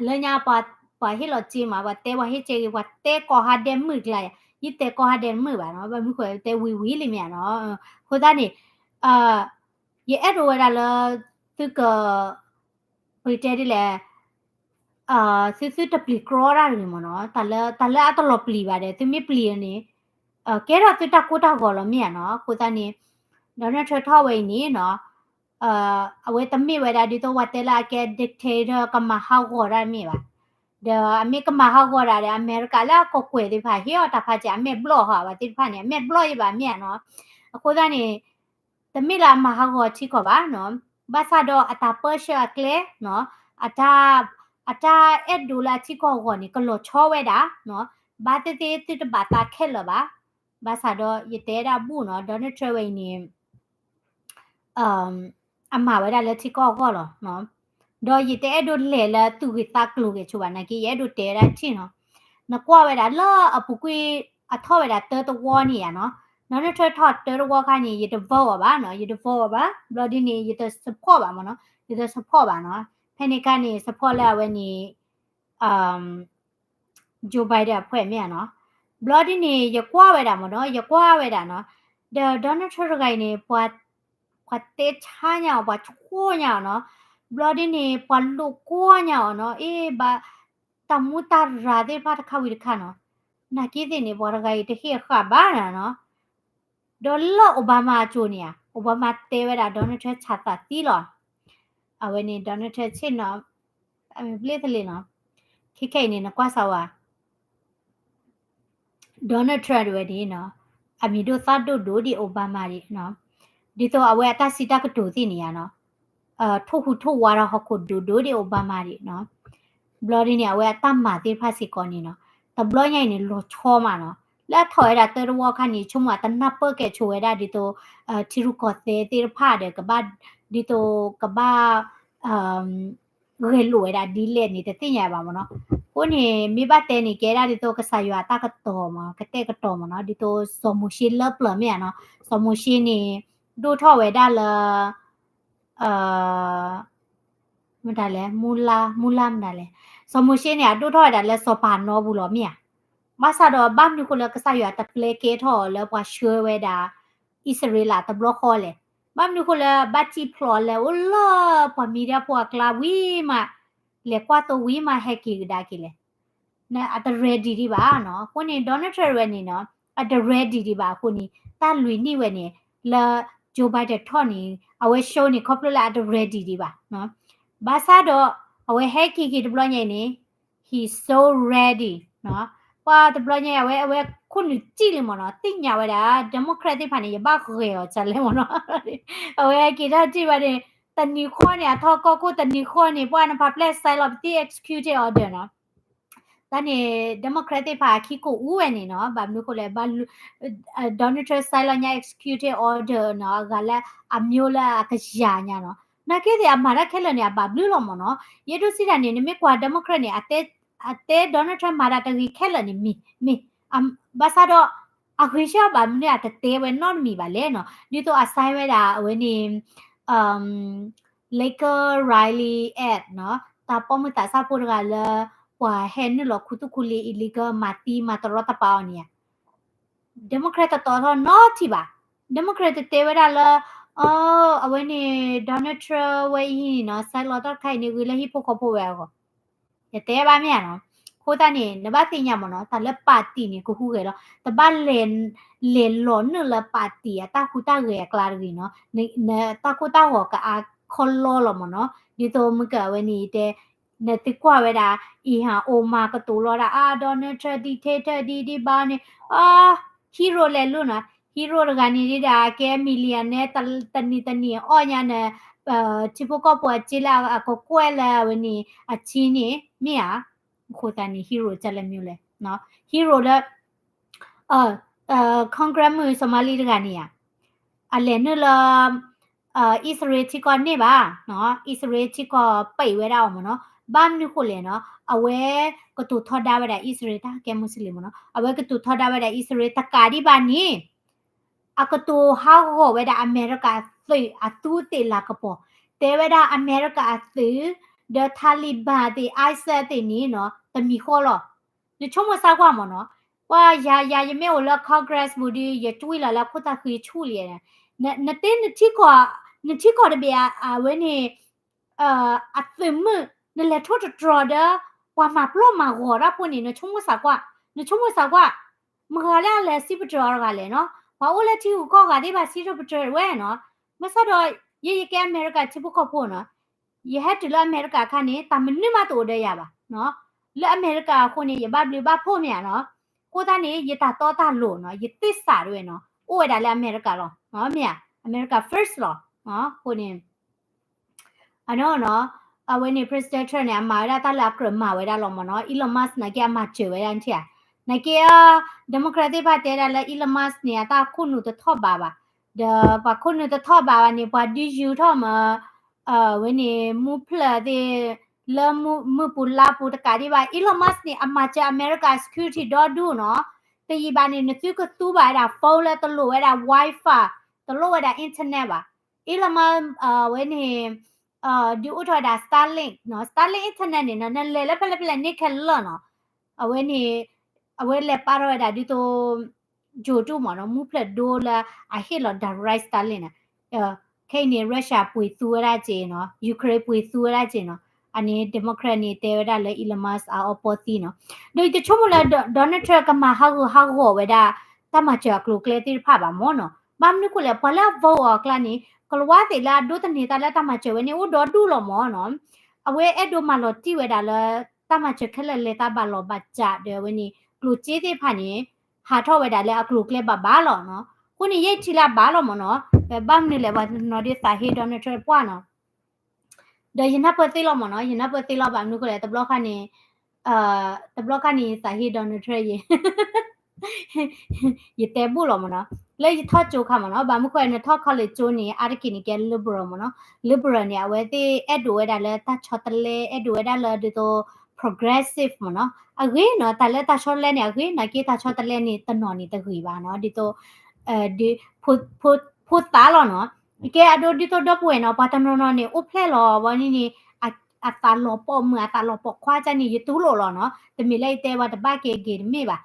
လၢညါ ပှၤဟ့ၣ်လီၤစ့မး ပှၤတဲပှၤဟ့ၣ်စ့ဂ့ၤ ပှၤတဲကိးဟါဒဲးမုာ်ကျါယၤ, ယတဲကိးဟါဒဲးမုာ်ဘၣ်နီၤ, ဘၣ်မနုၤဃိတဲဝံၤဝံၤလံမ့ၢ်ဧါနီၤ, အဃိသတးန့ၣ် ယအဲၣ်ဒိးဝဲဒၣ်လၢ သုက ပကတဲဒ်လဲၣ်, သုသုတပျံၤကြီတၢ်တဂ့ၤမ့ၢ်နီၤ, တၢ်လၢအတလီၤပျံၤဘၣ်ဒီး သုမ့ၢ်ပျံၤန့ၣ် ကဲထီၣ်သုတၢ်ကိၢ်တၢ်ဂီၤလီၤမ့ၢ်ဧါနီၤ, အဃိသတးန့ၣ် Donald Trump ထီၣ်ဝဲအံၤန့ၣ်နီၤ အဝဲတမ့ၢ်ဝဲဒၣ်ဒ်သိးပှၤတဲလၢအကဲ dictator ကမၤဟးဂီၤတၢ်တမ့ၢ်ဘၣ်. ဒီးအမ့ၢ်ကမၤဟးဂီၤဒၣ်ဒီး အမဲရကၤလၢအကီၢ်ကွဲးသ့ၣ်တဖၣ် ဟ့ၣ်အီၤတၢ်ဖးစၢၤ အမဲာ်ဘျီၣ်ဟီဘၣ်သ့ၣ်တဖၣ်န့ၣ် အမဲာ်ဘျီၣ်ယံၤဘၣ်မ့ၢ်ဧါနီၤ. အဃိသတးန့ၣ် တမ့ၢ်လၢအမၤဟးဂီၤထံကီၢ်ဘၣ်နီၤ. ဘၣ်ဆၣ်ဒီးအတၢ်ပၢဆှၢအကျဲနီၤ, အတၢ် အတၢ်အဲၣ်ဒိးလၢအထံကီၢ်အဂီၢ်န့ၣ် ကလီၤဆီဝဲဒၣ်နီၤ. ဘၣ်သ့ၣ်သ့ၣ်သုတဘၣ်သးခဲလၢာ်ဘၣ်. ဘၣ်ဆၣ်ဒီးယတဲဒၣ်ဘူၣ်နီၤ, Donald Trump ဝဲအံၤန့ၣ် အမၤဝဲဒၣ်လၢထံကီၢ်အဂီၢ်လီၤ. ဒီးယတအဲၣ်ဒိးလဲၤလၢသူၣ်ဂ့ၤသးကျိၤဂ့ၤဆိဘၣ် နာ်က့ ယအဲၣ်ဒိးတဲဝဲဒၣ်ထံၣ်နီၤ. နကွၢ်ဝဲဒၣ်လၢအပူၤကွံာ် အထီၣ်ဝဲဒၣ်တၢတဝီန့ၣ်ဧါနီၤ, Donald Trump ထီၣ်တၢတဝီခါန့ၣ် ယတ vote အီၤဘၣ်နီၤ, ယတ vote အီၤဘၣ်. ဘျီဒ်န့ၣ် ယတ support ဘၣ်မ့ၢ်နီၤ, ယတ support ဘၣ်နီၤ. ဖဲန့ၣ်ခါန့ၣ် support လၢအဝဲန့ၣ် Joe Biden အဖှဲးမ့ၢ်ဧါနီၤ. ဘျီဒ်န့ၣ် ယကွၢ်ဝဲဒၣ်မ့ၢ်နီၤ, ယကွၢ်ဝဲဒၣ်နီၤ, ဒီး Donald Trump တဂၤအံၤန့ၣ် ပှၤ ပှၤတဲဆါညါအီၤ ပှှၤဆိၣ်ညါအီၤနီၤ. ဘျီဒ်န့ၣ် ပှၤလိာ်ကွီၢ်ညါအီၤနီၤ, အ့ ဘၣ် တၢ်မူတၢ်ရၤသ့ၣ်တဖၣ်တခါဝံၤတခါနီၤ. နာ်က့သ့ၣ်န့ၣ် ပှၤတဂၤအံၤတဟ့ၣ်ဃာ်ဘၣ်နၤနီၤ. ဒီးလၢ Obama အစိၤန့ၣ်ဧါ, Obama တဲဝဲဒၣ် Donald Trump ဆၣ်သးသံလီၤ. အဝဲန့ၣ် Donald Trump ဆ့ၣ်နီၤ, အမ့ၢ်ဘျ့သလ့နီၤ, ခဲခဲအံၤန့ၣ် နကွၢ်စၢၤဝဲ Donald Trump တဝဲန့ၣ်နီၤ, အမံၤဒိၣ်သၣ်ဒိၣ်ဒိၣ်ဒ် Obama ဒံးနီၤ, ဒ်သိးအဝဲအတၢ်စံးတၢ်ကတိၤသ့ၣ်န့ၣ်ဧါနီၤ, ထိၣ်ဟူးထိၣ်ဝါဒီးဟီၣ်ခိၣ်ဒိၣ်ဒိၣ်ဒ် Obama ဒံးနီၤ. ဘျီဒ်န့ၣ် အဝဲအတၢ်မၤသ့ၣ်တဖၣ်စ့ၢ်ကီးန့ၣ်နီၤ, တဘျီညါအံၤန့ၣ် လီၤဆီမးနီၤ, လၢအထီၣ်ဝဲဒၣ်တၢတဝီခါန့ၣ် ဆိကမိၣ်အတနၢ်ပၢၢ်ကဲဆိဝဲဒၣ်ဒ်သိး ထံရူၢ်ကီၢ်သဲးသ့ၣ်တဖၣ်ဒီး ကဘၣ် ဒ်သိးကဘၣ် ဂဲၤလိာ်ဝဲဒၣ်ဒ်လဲၣ်န့ၣ် တသ့ၣ်ညါဘၣ်မ့ၢ်နီၤ. အဃိန့ၣ် မ့ၢ်ဘၣ်တဲန့ၣ် ကဲဒၣ်ဒ်သိးကစၢ်ယွၤအတၢ်ကတိၤမ့ၢ် ကတဲာ်ကတီၤမ့ၢ်နီၤ, ဒ်သိးစီၤမိၤၡ့လၢပျၢၤမ့ၢ်ဧါနီၤ, စီၤမိၤၡ့န့ၣ် ဒိၣ်ထီၣ်ဝဲဒၣ်လၢ မတၤလဲၣ်, မူလၢ, မူလၢမတၤလဲၣ်, စီၤမိၤၡ့န့ၣ် အဒိၣ်ထီၣ်ဝဲဒၣ်လၢစီၤပၤနီပူၤလီၤမ့ၢ်ဧါ. ဘၣ်ဆၣ်ဒီး ဘၣ်မနုၤဃိလၢကစၢ်ယွၤတပျဲကဲထီၣ်အီၤလၢပှၤဆှၢဝဲဒၣ် အံၣ်စရ့လးတဘျီဃီလဲၣ်. ဘၣ်မနုၤဃိလၢဘၣ်စံၣ်ဖျိးလဲၤအိၣ်လၢပှၤမံၤဒၣ်ဖိအကျါဝံၤမး, လဲၤကွၢ်သိဝံၤမးဟဲက့ၤကဒါက့ၤလဲၣ်. အတ ready ဒံးဘၣ်နီၤ. အဃိန့ၣ် Donald Trump ဝဲန့ၣ်နီၤ, အတ ready ဒံးဘၣ်အဃိန့ၣ် တၢ်လွံၢ်နံၣ်ဝဲန့ၣ် လၢ Joe Biden ထီၣ်န့ၣ် အဝဲ show န့ၣ် ခီဖျိလၢအတ ready ဒံးဘၣ်. ဘၣ်ဆၣ်ဒီး အဝဲဟဲက့ၤက့ၤတဘျီညါအံၤန့ၣ် he's so ready နီၤ. ပှၤတဘျီညါအံၤ အဝဲ အဝဲခိၣ်နူာ်စံၣ်လံမ့ၢ်နီၤ, သ့ၣ်ညါဝဲဒၣ် Democrat သ့ၣ်တဖၣ်န့ၣ် ယဘၣ်ဂဲၤအီၤဒ်လဲၣ်မ့ၢ်နီၤ. အဝဲက့ၤတၢ်ထံၣ်ဘၣ်န့ၣ် တနံၤဃီန့ၣ် အထီၣ်ကီၢ်ခိၣ်တနံၤဃီန့ၣ် ပှၤနဖးဖျဲၣ် sign လီၤပသံ executive order နီၤ. တၢ်န့ၣ် Democrat သ့ၣ်တဖၣ်အခံကိးအူဝဲန့ၣ်နီၤ, ဘၣ်မနုၤဃိလဲၣ်, Donald Trump sign လီၤညါ executive order နီၤ, အဂၤလၢအမျိုးလၢအကယၤညါနီၤ. နာ်က့သ့ၣ် အမၤတၢ်ခဲလၢာ်န့ၣ် အဘၣ်ဘျုးလီၤမ့ၢ်နီၤ. ယအဲၣ်ဒိးစံးတၢ်န့ၣ် နမ့ၢ်ကွၢ် Democrat န့ၣ် အတဲ Donald Trump မၤတၢ်တဂ့ၤခဲလၢာ်န့ၣ် မ့ၢ်, မ့ၢ်, ဘၣ်ဆၣ်ဒီး အဂ့ၤဆၢဘၣ်မနုၤအတတဲဝဲနီတမံၤဘၣ်လဲၣ်နီၤ. ဒ်သိးအ sign ဝဲဒၣ် အဝဲန့ၣ် Legal Rally Act နီၤ, တၢ်ပိာ်မုၣ်သးစၢ်ဖိတဂၤလၢ ပှၤဟဲနုာ်လီၤခူသူၣ်ခူလံၤ illegal မၤသံမၤတရီတပါအီၤန့ၣ် Democrat တတီထီၣ်နီတထံၣ်ဘၣ်. Democrat တတဲဝဲဒၣ်လၢ အ အဝဲန့ၣ် Donald Trump ဝဲအံၤန့ၣ်နီၤ, sign လီၤတၢ်တခါအံၤန့ၣ် ဂ့ၤလၢဟံၣ်ဖိဃီဖိဝဲအဂီၢ် ယတဲဘၣ်မ့ၢ်ဧါနီၤ. အဃိသတးန့ၣ် နဘၣ်သ့ၣ်ညါမ့ၢ်နီၤ, တၢ်လၢ party န့ၣ် ကဟူးဂဲၤလီၤ. တဘၣ် လဲၤလီၤနုာ်လၢ party အတၢ်ဟူးတၢ်ဂဲၤအကျါတဂ့ၤနီၤ. နတၢ်ကိၢ်တၢ်ဂီၤကအါခီလီလီၤမ့ၢ်နီၤ. ဒ်သိးမုၢ်ကၢအဝဲန့ၣ်တဲ နသုကွၢ်ဝဲဒၣ် Ilhan Omar ကတိၤလီၤဒၣ် အါ Donald Trump dictator ဒ်ဒ်ဘၣ်န့ၣ် အ hero လဲၤလိၤနီၤ. hero တဂၤန့ၣ်ဒ်ဒၣ်ကဲ millionaire တနံၤတနံၤအီၣ်ညါန့ၣ် ထံဖိကီၢ်ဖိအစ့လၢအကကွဲၢ်လၢအဝဲန့ၣ် အစ့န့ၣ် မ့ၢ်ဧါ. အဃိသတးန့ၣ် hero ကလဲၤမံၤလဲၣ်, hero လၢ Congress မုၣ် Somali တဂၤန့ၣ်ဧါ, အလဲၤနုာ်လၢ အံၣ်စရ့လးထံကီၢ်န့ၣ်ဘၣ်, အံၣ်စရ့လးထံကီၢ်ပံးဝဲဒၣ်အီၤမ့ၢ်နီၤ. ဘၣ်မနုၤဃိလဲၣ်နီၤ, အဝဲကတိၤထီဒါဝဲဒၣ်အံၣ်စရ့လး တၢ်ကဲ Muslim မ့ၢ်နီၤ, အဝဲကတိၤထီဒါဝဲဒၣ်အံၣ်စရ့လးတကးဒံးဘၣ်န့ၣ် အကတိၤဟးဂီၤဝဲဒၣ်အမဲရကၤသုးအသူးသ့ၣ်လၤကပီၤ, တဲဝဲဒၣ်အမဲရကၤအသုး ဒီး Taliban သ့ၣ် ISIS သ့ၣ်န့ၣ်နီၤ တမံၤဃီလီၤ. နဆိကမိၣ်စၢ်ကွၢ်မ့ၢ်နီၤ, ပှၤယၤယၤယမ့ၢ်အိၣ်လၢ Congress ပူၤဒီး ယကွံလီၤလၢခိၣ်သၣ်ဃံဆူၣ်လံ, နတ့ နထံကီၢ်တဘ့ၣ်အဝဲန့ၣ် အသုးမုၢ် နလဲၤထိၣ်တတြီၤဒီး ပှၤမၤပျီၢ်မၤဂီၤတၢ်ဖိန့ၣ် နဆိကမိၣ်စၢ်ကွၢ်, နဆိကမိၣ်စၢ်ကွၢ်, မတၤလၢအလဲၤစံးပတြၢၤအီၤတဂၤလဲၣ်နီၤ. ပှၤအိၣ်လၢထံဂုၤကီၢ်ဂၤသ့ၣ်တဖၣ်စံးထီၣ်ပတြၢၤဝဲနီၤ. ဘၣ်ဆၣ်ဒီး ယဲယကဲအမဲရကၤထံဖိကီၢ်ဖိနီၤ, ယဟဲတုၤလၢအမဲရကၤအခါန့ၣ် တၢ်မနုၤမးတအိၣ်ဒီးယၤဘၣ်နီၤ. လၢအမဲရကၤအဃိန့ၣ် ယဘၣ်ဘျုးဘၣ်ဖှိၣ်မ့ၢ်ဧါနီၤ. အဃိသတးန့ၣ် ယတၢ်တီတၢ်လိၤနီၤ, ယသ့စးတဝဲနီၤ, အိၣ်ဝဲဒၣ်လၢအမဲရကၤလီၤ. မ့ၢ်ဧါ, America first လီၤ. အဃိန့ၣ် အနီၤနီၤ, အဝဲန့ၣ် President Trump န့ၣ် အမၤဝဲဒၣ်တၢ်လၢအကြၢးမၤဝဲဒၣ်လီၤမ့ၢ်နီၤ. Elon Musk နာ်က့အမၤစၢၤဝဲဒၣ်နထံၣ်ဧါ. နာ်က့ Democrat သ့ၣ်တဖၣ်တဲဒၣ်လၢ Elon Musk န့ၣ် အတၢ်ခိၣ်နူာ်တထီၣ်ဘးဘၣ်. ဒီးပှၤခိၣ်နူာ်တထီၣ်ဘးဘၣ်န့ၣ် ပှၤဒုးယူၤထီၣ်မ့ၢ် အဝဲန့ၣ် မူဖျၢၣ်သ့ၣ် လၢမုၢ်ပူၤလါပူၤတကးဒံးဘၣ်. Elon Musk န့ၣ် အမၤစၢၤ America security ဒီဒူၣ်နီၤ. တယံာ်ဘၣ်န့ၣ် နသုကသူဘၣ်ဝဲဒၣ် phone လၢတလိၣ်ဝဲဒၣ် Wi-Fi, တလိၣ်ဝဲဒၣ် internet ဘၣ်. Elon Musk အဝဲန့ၣ် ဒုးအိၣ်ထီၣ်ဝဲဒၣ် Starlink နီၤ, Starlink internet န့ၣ်နီၤ နလဲၤလၢဖဲလဲၣ်ဖဲလဲၣ်န့ၣ်ခဲလၢာ်နီၤ. အဝဲန့ၣ် အဝဲလဲၤပာ်ထီၣ်ဝဲဒၣ်ဒ်သိး ယိၤတူၣ်မ့ၢ်နီၤ, မူဖျၢၣ်ဒိလၢအဟ့ၣ်လီၤ direct Starlink န့ၣ်. ခဲအံၤန့ၣ် Russia ပှ့ၤသူဝဲဒၣ်က့နီၤ, Ukraine ပှ့ၤသူဝဲဒၣ်က့နီၤ. အန့ၣ် Democrat န့ၣ် တဲဝဲဒၣ်လၢ Elon Musk အအီပီသံနီၤ. ဒီးယတဆိကမိၣ်လၢ Donald Trump ကမၤဟးဂူာ်ဟးဂီၤဝဲဒၣ် တၢ်မၤစၢၤအကျိၤအကျဲသ့ၣ်တဖၣ်ဘၣ်မ့ၢ်နီၤ. ဘၣ်မနုၤဃိလဲၣ် ပှၤလၢအ vote အီၤအကျါန့ၣ် ကလၤဝါသ့ၣ်လၢအဒိးသန့ၤသးလၢတၢ်မၤစၢၤဝဲန့ၣ် အိၣ်ဒီဒူၣ်လီၤမ့ၢ်နီၤ. အဝဲအဲၣ်ဒိးမၤလီၤတံၢ်ဝဲဒၣ်လၢ တၢ်မၤစၢၤခဲလၢာ်လဲၤသးဘၣ်လီၤဘၣ်စးဒီးအဝဲန့ၣ် ကျိၣ်စ့သ့ၣ်တဖၣ်န့ၣ် ဟးထီၣ်ဝဲဒၣ်လၢအကျိၤအကျဲဘၣ်ဘၣ်လီၤနီၤ. အဃိန့ၣ် ယဲထံၣ်လၢအဘၣ်လီၤမ့ၢ်နီၤ. ဘၣ်မနုၤလဲၣ် ပှၤတနီၤဒ်သးဟ့ Donald Trump ပှၢ်နီၤ. ဒီးယနၢ်ပၢၢ်သ့လီၤမ့ၢ်နီၤ, ယနၢ်ပၢၢ်သ့လီၤ ဘၣ်မနုၤဃိလဲၣ် တဘျီခါန့ၣ် တဘျီခါန့ၣ် ယသးဟ့ Donald Trump ယဲ ယတဲဘူၣ်လီၤမ့ၢ်နီၤ, လၢယထီၣ်ကၠိခါမ့ၢ်နီၤ, ဘၣ်မနုၤဃိနထီၣ် college ကၠိန့ၣ် အါတက့ၢ်န့ၣ် ကဲ liberal မ့ၢ်နီၤ, liberal န့ၣ် အဝဲသ့ၣ်အဲၣ်ဒိးဝဲဒၣ်လၢတၢ်ဆီတလဲ အဲၣ်ဒိးဝဲဒၣ်လၢဒ်သိး progressive မ့ၢ်နီၤ, အဂ့ၤနီၤ, တၢ်လၢတၢ်ဆီတလဲန့ၣ် အဂ့ၤနာ်က့ တၢ်ဆီတလဲန့ၣ် တနီၤန့ၣ်တဂ့ၤဘၣ်နီၤ, ဒ်သိး ဖိသၣ်လီၤနီၤ, ကဲအဒိဒ်သိးဒီပုၢ်ဝဲၢ်နီၤ, ပှၤတနီၤနီၤန့ၣ် အိၣ်ဖျဲၣ်လီၤဝဲန့ၣ်န့ၣ် အသးလီၤပိာ်မုၣ် အသးလီၤပိာ်ခွါကန့ၣ် ယတူၢ်လိာ်လီၤနီၤ, တမ့ၢ်လၢယတဲဝဲတဘၣ်ကဲဂ့ၤတမ့ၢ်ဘၣ်,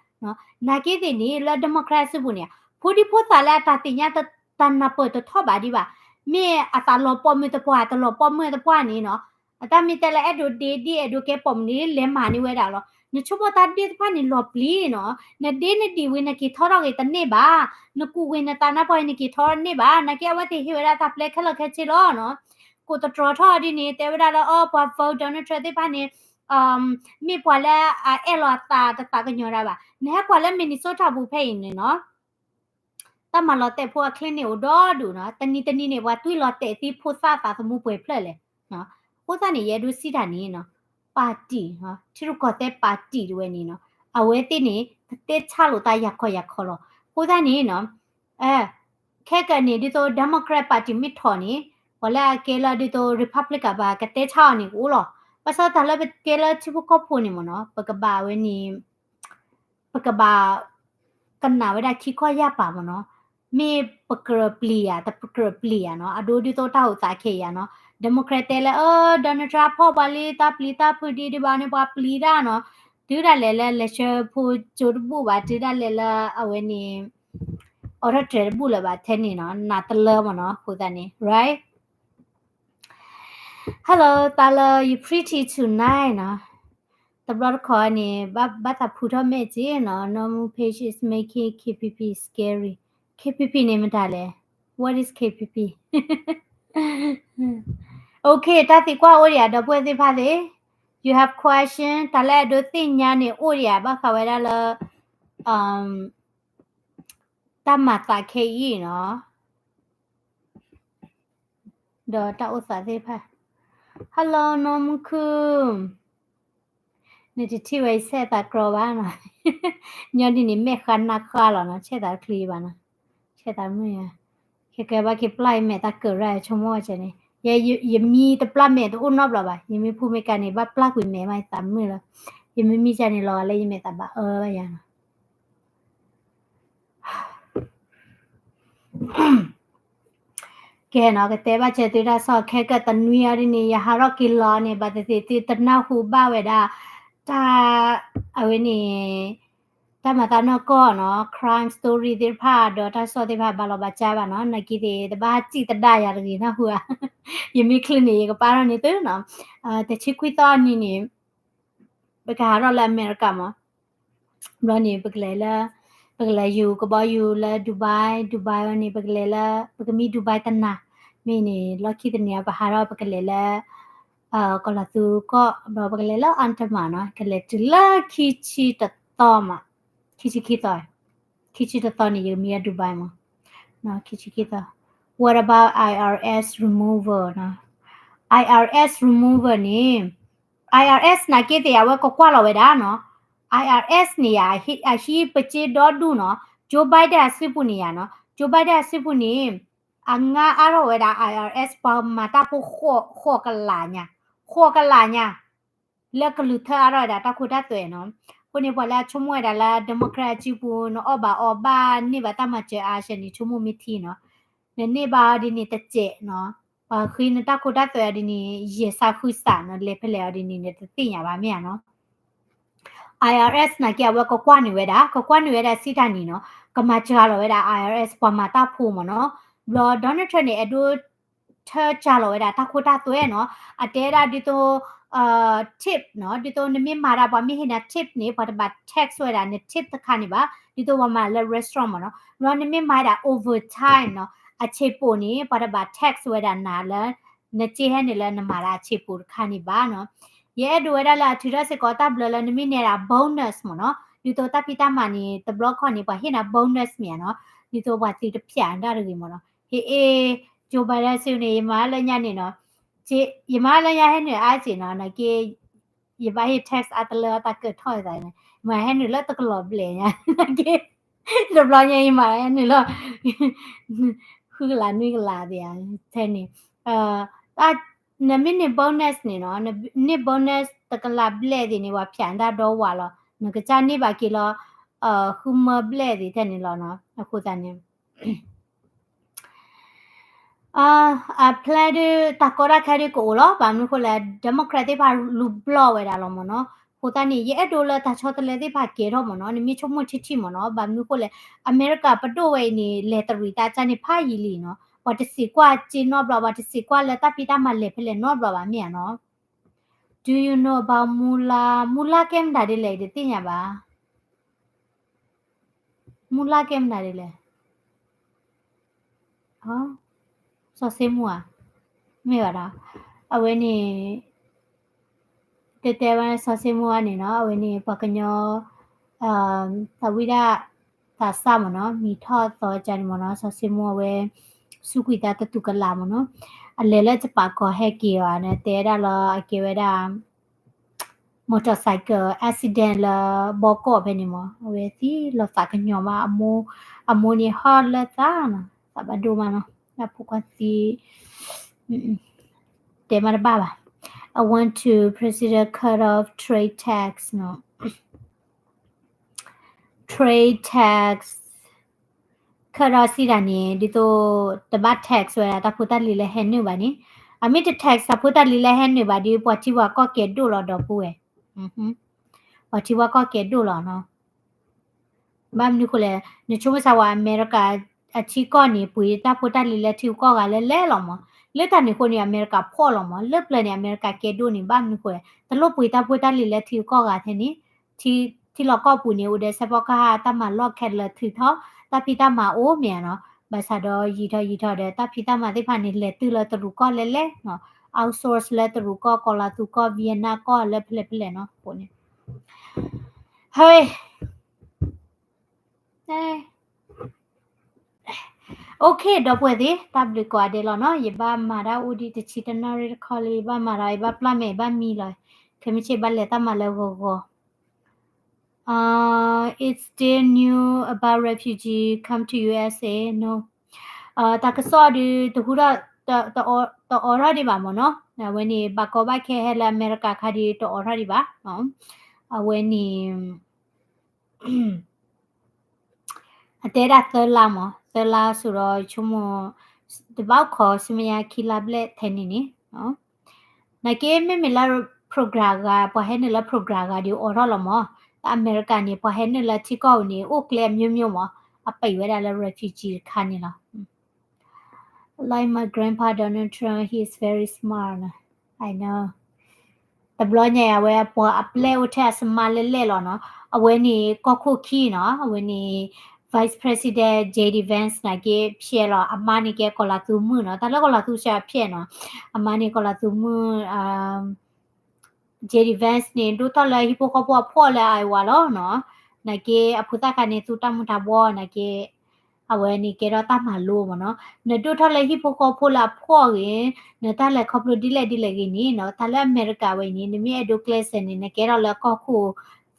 နာ်က့သ့ၣ်န့ၣ် လၢ democracy ပူၤန့ၣ် ဖိဒံဖိသၣ်လၢအတၢ်သ့ၣ်ညါတၢ်နၢ်ပၢၢ်တထီၣ်ဘးဒံးဘၣ်, မ့ၢ်အသးလီၤပိာ်မုၣ်တပှၢ် တလီၤပိာ်မုၣ်တပှၢ်န့ၣ်နီၤ, အတၢ်မ့ၢ်တဲလၢအဲၣ်ဒိးဒ့ဒ့ အဲၣ်ဒိးကဲပိာ်မုၣ်န့ၣ် လဲၤမၤန့ၢ်ဝဲဒၣ်လီၤ, နဆိကမိၣ်တၢ်ဒ့တဖၣ်န့ၣ်လီၤပျံၤနီၤ, နဒ့နဒံၣ်ဝံၤနက့ၤထီထီၣ်ဂ့ၤတန့ၢ်ဘၣ်, နကူးဝံၤနသးနါပှၢ်နက့ၤထီထီၣ်န့ၢ်ဘၣ်, နာ်က့အဝဲသ့ၣ်ဟ့ၣ်ဝဲဒၣ်တၢ်ပျဲခဲလၢာ်ခဲဆ့လီၤနီၤ, ကိးတတြီထီၣ်ဒ်န့ၣ် တဲဝဲဒၣ်လၢအီၤ ပှၤ vote Donald Trump သ့ၣ်တဖၣ်န့ၣ် မ့ၢ်ပှၤလၢအအဲၣ်လီၤအသးတသးကညီၤဒၣ်ဘၣ်, နဟဲကွၢ်လၢ Minnesota ပူၤဖဲအံၤန့ၣ်နီၤ တၢ်မၤလီၤတဲာ်ဖိအ clinic အိၣ်ဒီဒူၣ်နီၤ, တနံၤတနံၤန့ၣ် ပှၤတွံၢ်လီၤတဲာ်သံဖိသၣ်သးသမူပှဲၤဖျၢၣ်လဲၣ်, အဃိသတးန့ၣ် ယအဲၣ်ဒိးစံးတၢ်န့ၣ်နီၤ, party ထံရူၢ်ကီၢ်သဲး party တဝဲန့ၣ်နီၤ, အဝဲသ့ၣ်န့ၣ် ကတဲဆါလိာ်သးယၤခီယၤခီလီၤ, အဃိသတးန့ၣ်နီၤ ခဲကနံၣ်ဒ်သိး Democrat Party မ့ၢ်ထီၣ်န့ၣ် ပှၤလၢအကဲလၢဒ်သိး Republican ဘၣ်ကတဲဆါအီၤန့ၣ်ကအိၣ်လီၤ, ဘၣ်ဆၣ်တၢ်လၢပကဲလၢထံဖိကီၢ်ဖိန့ၣ်မ့ၢ်နီၤ ပကဘၣ်ဝဲန့ၣ် ပကဘၣ် ကနၣ်ဝဲဒၣ်ခံခီယၢ်ပာ်မ့ၢ်နီၤ, မ့ၢ်ပကြၢးပျံၤယၤ တပကြၢးပျံၤယၤနီၤ, အဒိဒ်သိးတၢ်အိၣ်သးခဲအံၤယၤနီၤ, Democrat တဲလၢ အၢ Donald Trump ဖီၣ်ပှၤလံတၢ်ပျံၤတၢ်ဖုးဒံးဒံးဘၣ်န့ၣ် ပှၤပျံၤတၢ်နီၤ, တုၤဒၣ်လဲာ်လၢလဲၤဆှၢဖိကၠိတဘူၣ်ဘၣ် တုၤဒၣ်လဲာ်လၢအဝဲန့ၣ် အိးထီၣ်တြဲၤတဘူၣ်လၢၤဘၣ်ထဲန့ၣ်နီၤ, နးတလၢမ့ၢ်နီၤ, အဃိသတးန့ၣ် right Hello သးလၢ you pretty tonight နီၤ, တဘျီတခီၣ်န့ၣ် ဘၣ်သးဖုးထီၣ်မဲာ်က့နီၤ, normal page is making K P P scary, K P P န့ၣ်မတၤလဲၣ်, what is K P P? Okay တၢ်သံကွၢ်အိၣ်ဒံးဧါ ဒီပုၢ်ဝဲၢ်သ့ၣ်တဖၣ်သ့ၣ်, you have question တၢ်လၢအဒိးသ့ၣ်ညါန့ၣ်အိၣ်ဒံးဧါ ဘၣ်ဃးဝဲဒၣ်လၢ တၢ်မၤသးခဲအံၤနီၤ, ဒီးတၢ်အိၣ်သးသ့ၣ်တဖၣ်, Hello နီၢ်မူခိၣ်, နတထံၣ်ဝဲယဆဲးသးကြီဘၣ်နီၤ, ညီဒ်န့ၣ်မဲာ်ဃါနါဃါလီၤနီၤ, ဆဲးသးချံဘၣ်နီၤ, ဆဲးသးမုာ်ယၤ, ခဲကဲဘၣ်က့ၤပျၢ်ယမဲာ်သးကၢၢ်ရၣ်ဆိကမိၣ်ဝဲန့ၣ်, ယမံတပျၢ်မဲာ်တအိၣ်နီတဘျီဘၣ်, ယမ့ၢ်ဖူမ့ၢ်ကါန့ၣ် ဘၣ်ပျၢ်ကွံာ်မဲာ်မးယသးမုာ်လီၤ, ယမ့ၢ်မံကါန့ၣ်လီၤဂာ်လၢယမဲာ်သးဘၣ်အၢဘၣ်ယၤနီၤ ကဲနီၤ ကတဲဘၣ်စၢၤသုတၢ်ဆီၣ်ခဲကၢၣ်တနွံအံၤဒ်န့ၣ် ယဟးထီၣ်က့ၤလီၤန့ၣ် ဘၣ်သ့ၣ်သ့ၣ်သုတနၢ်ဟူဘၣ်ဝဲဒၣ် တၢ် အဝဲန့ၣ် တၢ်မၤသးနီၢ်ကီၢ်နီၤ crime story သ့ၣ်တဖၣ် ဒီးတၢ်ဆီၣ်သ့ၣ်တဖၣ်ဘၣ်လီၤဘၣ်ကၢ်ဘၣ်နီၤ နာ်က့သ့ၣ် တဘၣ်စံၣ်သဒၣ်ယၤတဂ့ၤနၢ်ဟူဧါ ယမ့ၢ်ချုးန့ၣ် ယကပာ်ထီၣ်န့ၢ်သုနီၤ တဆံခွံသီအနံၤန့ၣ် ပကဟးထီၣ်လၢအမဲရကၤမး ဘျီန့ၣ် ပကလဲၤလၢ ပကလဲၤယူၤကဘီယူၤလၢ Dubai Dubai အံၤန့ၣ် ပကလဲၤလၢ ပကမံ Dubai တနၤ မ့ၢ်န့ၣ် လီၢ်ခံတနံၤအံၤ ပဟးထီၣ် ပကလဲၤလၢ ကီၤလၤသူကီၢ် ဘျီပကလဲၤလၢ Andaman နီၤ, ကလဲၤတုၤလၢခံဆံတသီမး, ခံဆံခံသီ, ခံဆံတသီန့ၣ် ယမံအ Dubai မး, ခံဆံခံသီ. What about I R S removal နီၤ? I R S removal န့ၣ် I R S နာ်က့သ့ၣ် အဝဲကကွၢ်လီၤဝဲဒၣ်နီၤ, I R S န့ၣ်ယၤ အဟံးပက့ဒီဒူၣ်နီၤ, Joe Biden အစုပူၤန့ၣ်ယၤနီၤ, Joe Biden အစုပူၤန့ၣ် အငါအါထီၣ်ဝဲဒၣ် I R S ပှၤမၤတၢ်ဖိ ဃိးကလးညါ, ဃိးကလးညါ လၢကလူၤထၢအါထီၣ်ဝဲဒၣ်တၢ်ခိတၢ်သွဲနီၤ. အဃိန့ၣ် ပှၤလၢအဆိကမိၣ်ဝဲဒၣ်လၢ Democrat အစုပူၤ နအီၣ်ဘၣ်အီဘၣ်န့ၢ်ဘၣ်တၢ်မၤစၢၤအါစဲးန့ၣ် ဆိကမိၣ်မ့ၢ်ထံနီၤ, နန့ၢ်ဘၣ်အီၤဒ်န့ၣ်တစဲးနီၤ, ပှၤဃ့နတၢ်ခိတၢ်သွဲအီၤဒ်န့ၣ် ယဲၢ်စးဃုစးနီၤ, လဲၤဖဲလဲၣ်အီၤဒ်န့ၣ် နတသ့ၣ်ညါဘၣ်မ့ၢ်ဧါနီၤ. I R S နာ်က့ အဝဲကကွၢ်န့ၢ်ဝဲဒၣ်, ကကွၢ်န့ၢ်ဝဲဒၣ်စံးတၢ်န့ၣ်နီၤ, ကမၤစှၤလီၤဝဲဒၣ် I R S ပှၤမၤတၢ်ဖိမ့ၢ်နီၤ. ဘျီ Donald Trump န့ၣ် အဲၣ်ဒိး ထၢစှၤလီၤဝဲဒၣ်တၢ်ခိတၢ်သွဲနီၤ, အတဲဒၣ်ဒ်သိး tip နီၤ, ဒ်သိးနမ့ၢ်မၤဒၣ်ပှၤမ့ၢ်ဟ့ၣ်နၤ tip န့ၣ် ပှၤတဘၣ် tax ဝဲဒၣ်န tip တခါန့ၣ်ဘၣ်, ဒ်သိးပှၤမၤလၢ restaurant မ့ၢ်နီၤ. ဘျီနမ့ၢ်မၤဒၣ် overtime နီၤ, အဆံးပိာ်န့ၣ် ပှၤတဘၣ် tax ဝဲဒၣ်နၤလၢ နစ့ဟဲနုာ်လၢနမၤဒၣ်အဆံးပိာ်တခါန့ၣ်ဘၣ်နီၤ. ယအဲၣ်ဒိးဝဲဒၣ်လၢအထုးထီၣ်စ့ၢ်ကီးတၢ်ဘျၢလၢနမ့ၢ်နဲဒၣ် bonus မ့ၢ်နီၤ, ဒ်သိးတၢ်ဖံးတၢ်မၤန့ၣ် တဘျီခီန့ၣ် ပှၤဟ့ၣ်နၤ bonus မ့ၢ်ဧါနီၤ, ဒ်သိးပှၤသုတဖၠးတၢ်တဂ့ၤမ့ၢ်နီၤ. ဟ့ၣ်အ့ၣ် Joe Biden စ့ၢ်န့ၣ် ယမၤလၢညါန့ၣ်နီၤ, ယမၤလၢညါဟဲနုာ်အါစ့ၢ်နီၤ, နာ်က့ ယဘၣ်ဟ့ၣ် tax အါတလၢအတၢ်ကၢၣ်ထီၣ်သးန့ၣ်, မၤဟဲနုာ်လၢတကလီၤဘျဲၣ်ညါ, နာ်က့ တဘျီညါအံၤမၤဟဲနုာ်လီၤ ဃုကလးနွံကလးသ့ၣ်ဧါ, ထဲန့ၣ် နမ့ၢ်န့ၢ် bonus န့ၣ်နီၤ, န့ၢ် bonus တကလးဘျဲၣ်သ့ၣ်န့ၣ် ပှၤဖၠးတၢ်ဒီဝးလီၤ, နကစၢ်န့ၢ်ဘၣ်က့ၤလီၤ ဃုမၢဘျဲၣ်သ့ၣ်ထဲန့ၣ်လီၤနီၤ. အဃိသတးန့ၣ် အ plan ဒ် တၢ်ကီတၢ်ခဲဒ်ကအိၣ်လီၤ, ဘၣ်မနုၤဃိလဲၣ် Democrat သ့ၣ်တဖၣ်လူၤဘျီၣ်ဝဲဒၣ်လီၤမ့ၢ်နီၤ. အဃိသတးန့ၣ် ယအဲၣ်ဒိးလၢတၢ်ဆီတလဲသ့ၣ်တဖၣ်ကဲထီၣ်မ့ၢ်နီၤ, နမ့ၢ်ဆိကမိၣ်ထံထံမ့ၢ်နီၤ, ဘၣ်မနုၤဃိလဲၣ် အမဲရကၤပဒိၣ်ဝဲအံၤန့ၣ် လဲၤတရံးတၢ်ကၢ်န့ၣ်ဖးယံာ်လံနီၤ, ပှၤတစံးကွၢ်စ့နီတဘျီ, ပှၤတစံးကွၢ်လၢတၢ်ဖံးတၢ်မၤလဲၤဖဲလဲၣ်နီတဘျီဘၣ်မ့ၢ်ဧါနီၤ. Do you know about Mullah? Mullah ကဲမတၤဒ်လဲၣ် ယတသ့ၣ်ညါဘၣ်. Mullah ကဲမတၤဒ်လဲၣ်. စီၤစ့မူဧါ, မ့ၢ်ဘၣ်ဒီး အဝဲန့ၣ် တဲတဲဝဲစီၤစ့မူအန့ၣ်နီၤ, အဝဲန့ၣ် ပှၤကညီ သးဝံၣ်ဒၣ် သးစၢ်မ့ၢ်နီၤ, မံၤထီၣ်သီကၢန့ၣ်မ့ၢ်နီၤ, စီၤစ့မူအဝဲ စူးကွံာ်သးတတူၢ်ကလာ်မ့ၢ်နီၤ, အလဲၤလၢကပာ်ကီၤဟဲက့ၤအီၤန့ၣ် တဲဒၣ်လီၤ အကဲဝဲဒၣ် motorcycle accident လၢဘီကီၢ်ဖဲန့ၣ်မ့ၢ်, အဝဲသံလီၤသးကညီၤမး, အမိၢ်န့ၣ်ဟီၣ်လၢသးနီၤ, သးဘၣ်ဒိမးနီၤ, လၢဖိခွါသံ တဲမးတဘၣ်ဘၣ်. I want to president cut off trade tax နီၤ. Trade tax cut off စံးတၢ်န့ၣ် ဒ်သိးတဘၣ် tax ဝဲဒၣ်တၢ်ဖိတၢ်လံၤလၢဟဲနုာ်ဘၣ်န့ၣ်, အမ့ၢ်တ tax တၢ်ဖိတၢ်လံၤလၢဟဲနုာ်ဘၣ်ဒီး ပှၤထံပှၤကီၢ်ကဲဒိၣ်လီၤဒီပုၢ်ဝဲၢ်, ပှၤထံပှၤကီၢ်ကဲဒိၣ်လီၤနီၤ. ဘၣ်မနုၤဃိလဲၣ်, နဆိကမိၣ်စ့ၢ်ဝဲအမဲရကၤအထံကီၢ်န့ၣ် ပှ့ၤတၢ်ဖိတၢ်လံၤလၢထံဂုၤကီၢ်ဂၤလၢလဲၣ်လီၤမ့ၢ်, လၢတၢ်န့ၣ်အဃိန့ၣ် အမဲရကၤဖှီၣ်လီၤမ့ၢ်, လၢပျၢၤန့ၣ် အမဲရကၤကဲဒိၣ်န့ၣ် ဘၣ်မနုၤဃိလဲၣ်, တလိၣ်ပှ့ၤတၢ်ဖိတၢ်လံၤလၢထံဂုၤကီၢ်ဂၤထဲန့ၣ်, ထံလီၢ်ကီၢ်ပူၤန့ၣ် အိၣ်ဒီးစဲးဖီကဟၣ်တၢ်မၤလီၢ်ခဲလၢာ်ထုးထီၣ်, တၢ်ဖံးတၢ်မၤအိၣ်မ့ၢ်ဧါနီၤ, ဘၣ်ဆၣ်ဒီးယံာ်ထီၣ်ယံာ်ထီၣ်ဒီး တၢ်ဖံးတၢ်မၤသ့ၣ်တဖၣ်န့ၣ် လဲၤတုၤလၢတရူးကီၢ်လဲၣ်လဲၣ်, outsource လၢတရူးကီၢ်, ကီၤလၤသူကီၢ်, Vietnam ကီၢ်လၢဖဲလဲၣ်ဖဲလဲၣ်နီၤ, အဃိန့ၣ် ဟဲ OK ဒီပုၢ်ဝဲၢ်သ့ၣ်, တၢ်ဘျုးကိးဂၤဒဲးလီၤနီၤ, ယဘၣ်မၤတၢ်အိၣ်ဒံးတဆံတနၣ်ရံၣ်တခီလံ, ယဘၣ်မၤဒီး ယဘၣ်ပျၢ်မဲာ် ယဘၣ်မံလီၤ, ခဲမုၢ်ဆ့ၣ်ဘၣ်လဲၤတၢ်မၤလၢဂီၤဂီၤ. It's still new about refugee come to U S A, no. တၢ်ကစီၣ်ဒုး တဟူထီၣ် တအိးထီၣ်ဒံးဘၣ်မ့ၢ်နီၤ, အဝဲန့ၣ် ဘၣ်ကီဘၣ်ခဲဟဲလၢအမဲရကၤခါဒုး တအိးထီၣ်ဒံးဘၣ်, အဝဲန့ၣ် အတဲဒၣ်သၢလါမ့ၢ်, သၢလါစိၤဒီးဆိကမိၣ် တဘၣ်အိၣ်ခိးဆူမဲာ်ညါခံလါဘျဲၣ်ထဲန့ၣ်န့ၣ်, နာ်က့မ့မ့ၢ်လၢ program အဂၤ ပှၤဟဲနုာ်လၢ program အဂၤဒုးအိးထီၣ်လီၤမ့ၢ်, တၢ်အမဲရကၤန့ၣ် ပှၤဟဲနုာ်လၢထံကီၢ်အံၤန့ၣ် အိၣ်ကျဲအမျိုးမျိုးမ့ၢ်, အပံာ်ဝဲဒၣ်လၢ refugee တခါန့ၣ်လီၤ. Like my grandpa Donald Trump, he is very smart. I know. တဘျီညါအံၤ အဝဲပှၤအပျဲၢ်အိၣ်ထဲအ smart လဲၣ်လဲၣ်လီၤနီၤ. အဝဲန့ၣ်ကီၢ်ခိၣ်ခံနီၤ, အဝဲန့ၣ် Vice President J D Vance နာ်က့ ဖျဲးလီၤ. အမါန့ၣ်ကဲကီၤလၤသူမုၣ်နီၤ, တၢ်လၢကီၤလၤသူစ့ဖျဲးနီၤ, အမါန့ၣ်ကီၤလၤသူမုၣ် J D Vance န့ၣ် ဒိၣ်ထီၣ်လၢဟံၣ်ဖိဃီဖိအဖှီၣ်လၢ Iowa လီၤနီၤ. နာ်က့ အဖိသၣ်ခါန့ၣ် သူတၢ်မူၤတၢ်ဘှီးနာ်က့ အဝဲန့ၣ်ကဲထီၣ်တၢ်မၤလိမ့ၢ်နီၤ. နဒိၣ်ထီၣ်လၢဟံၣ်ဖိဃီဖိလၢအဖှီၣ်ဂ့ၤ, နတၢ်လဲၤခီဖျိဒ်လဲၣ်ဒ်လဲၣ်ဂ့ၤန့ၣ်နီၤ, တၢ်လၢအမဲရကၤဝဲအံၤန့ၣ် နမ့ၢ်အဲၣ်ဒိးကျဲးစၢးန့ၣ် နကဲထီၣ်လၢကီၢ်ခိၣ်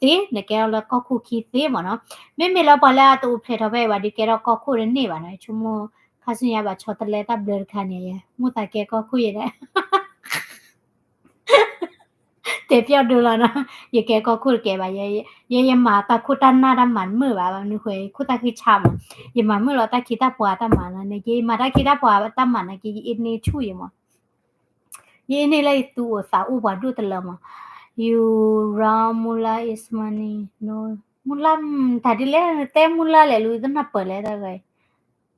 သ့, နကဲထီၣ်လၢကီၢ်ခိၣ်ခံသ့မ့ၢ်နီၤ. မ့မ့ၢ်လၢပှၤလၢအတအိၣ်ဖျဲၣ်ထီၣ်ဖဲအံၤဘၣ်ဒီး ကဲထီၣ်ကီၢ်ခိၣ်တန့ၢ်ဘၣ်နီၤ. ဆိကမိၣ် ခါဆူညါဘၣ်ဆီတလဲတၢ်ဘျၢတခါန့ၣ် ယမိၣ်သးကဲကီၢ်ခိၣ်ယဲဒၣ် တဲပျီၢ်ဒိလီၤနီၤ, ယကဲကီၢ်ခိၣ်တကဲဘၣ်, ယဲယမၤတၢ်ခိၣ်တၢ်နၢ်တၢ်မၤတမုာ်ဘၣ်, ဘၣ်မနုၤဃိ ခိၣ်သၣ်ဃံဆါမး, ယမၤမုာ်လီၤတၢ်ခ့တၢ်ပှၤတၢ်မၤနီၤ, နက့ ယမၤတၢ်ခ့တၢ်ပှၤတၢ်မၤနာ်က့ ယအ့န့ဆူၣ်ယမး, ယအ့န့လၢယသူၣ်အိၣ်သးအိၣ်ပှၤဒိၣ်တလၢမး, you run မူလၢ is money, no, မူလၢ တၢ်ဒ်လဲၣ် နတဲမူလၢလဲၣ်လူၤ တနၢ်ပၢၢ်လဲၣ်တၢ်ဂ့ၢ်,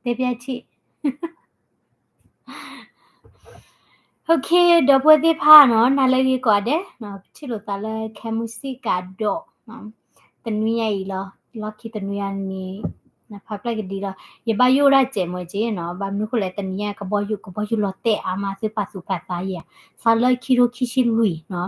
တဲပျီၢ်ထံၣ် OK ဒီပုၢ်ဝဲၢ်သ့ၣ်တဖၣ်နီၤ, နၤလၢအဂ့ၤကိးဂၤဒဲး, ပထံၣ်လိာ်သးလၢခဲမုၢ်ဆ့ၣ်ကးဒီး တနွံညါအံၤလီၤ, လီၢ်ခံတနွံညါန့ၣ် နဖးဖျါကဒံလီၤ. ယဘၣ်ယိၣ်ဒၣ်စဲးမ့ၢ်က့နီၤ, ဘၣ်မနုၤဃိလဲၣ် တနံၤညါ ကဘီယူၤ ကဘီယူၤလီၤတဲာ်အါမး သုပာ်သူၣ်ပာ်သးယၤ, စးလၢခံထိခံဆံလွံၢ်နီၤ,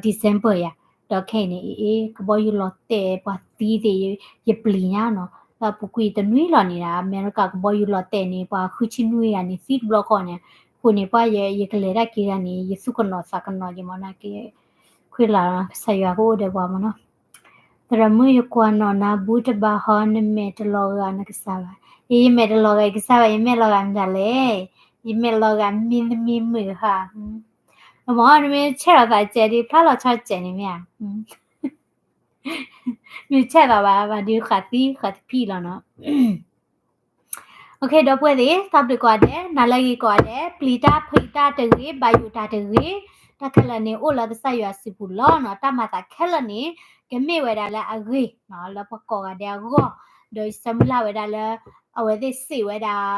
December ယၤ, ဒီးခဲအံၤန့ၣ် အ့ ကဘီယူၤလီၤတဲာ် ပှၤသံသ့ၣ် ယပျံၤညါနီၤ, လၢအပူၤကွံာ်တနွံလီၤန့ၣ် အမဲရကၤကဘီယူၤလီၤတဲာ်န့ၣ် ပှၤဃုဆံနွံဂၤန့ၣ် သံတဘျီဃီန့ၣ်, အဃိန့ၣ် ပှၤယကလဲၤတၢ်က့ၤတၢ်န့ၣ် ယသူၣ်ကနိးသးကနိးယမးနာ်က့, ခွ့လၢ် ကစၢ်ယွၤကအိၣ်ဒီးပှၤမးနီၤ. သရၣ်မုၣ် ယကွၢ်နီၣ်နၤ ဘူးတဘးဟီ နမဲာ်တလီၤဂာ်နကစၢ်ဘၣ်. ယမဲာ်တလီၤဂာ်ယကစၢ်ဘၣ်, ယမဲာ်လီၤဂာ်မတၤလဲၣ်. ယမဲာ်လီၤဂာ်မ့တမ့ၢ်မုာ်ဧါ. မ့ၢ်နမ့ၢ်ဆဲးလီၤသးစဲးဒီး ဖျါလီၤဆီစဲးန့ၣ်မ့ၢ်ဧါ. မ့ၢ်ဆဲးလီၤဘၣ် ဘၣ်ဒီးဃာ်သံဃာ်တဖံးလီၤနီၤ. OK ဒီပုၢ်ဝဲၢ်သ့ၣ် တၢ်ဘျုးကိးဂၤဒဲး, နၤလၢအဂ့ၤကိးဂၤဒဲး, ပျံၤတၢ်ဖုးတၢ်တဂ့ၤ, ဘၣ်ယိၣ်တၢ်တဂ့ၤ, တၢ်ခဲလၢာ်န့ၣ် အိၣ်လၢကစၢ်ယွၤစုပူၤလီၤနီၤ. တၢ်မၤသးခဲလၢာ်န့ၣ် ကမ့ၢ်ဝဲဒၣ်လၢအဂ့ၤနီၤ လၢပှၤကိးဂၤဒဲးအဂီၢ်, ဒီးယဆၢမုၢ်လၢ်ဝဲဒၣ်လၢ အဝဲသ့ၣ်စံးဝဲဒၣ်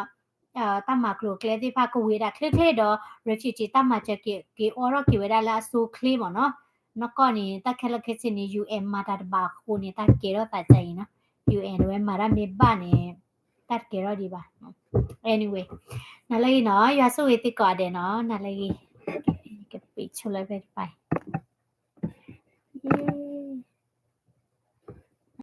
တၢ်မၤကျိၤကျဲသ့ၣ်တဖၣ်ကဝံၤဝဲဒၣ်ချ့ချ့ဒီး refugee တၢ်မၤစၢၤက့ၤအီၣ်ထီၣ်က့ၤဝဲဒၣ်လၢအဆိအချ့မ့ၢ်နီၤ. နီၢ်ကီၢ်န့ၣ် တၢ်ခဲလၢာ်ခဲဆ့န့ၣ် UN မၤတၢ်တဘၣ်အဃိန့ၣ် တၢ်ကဲထီၣ်သးဒ်အံၤနီၤ. UN ဒဝဲမၤတၢ်မ့ၢ်ဘၣ်န့ၣ် တၢ်တကဲထီၣ်ဒံးဘၣ်. Anyway နၤလၢအဂ့ၤနီၤ, ယွၤဆိၣ်ဂ့ၤသုကိးဂၤဒဲးနီၤ, နၤလၢအဂ့ၤ, ကပ့းဆိလၢဖဲတပၤ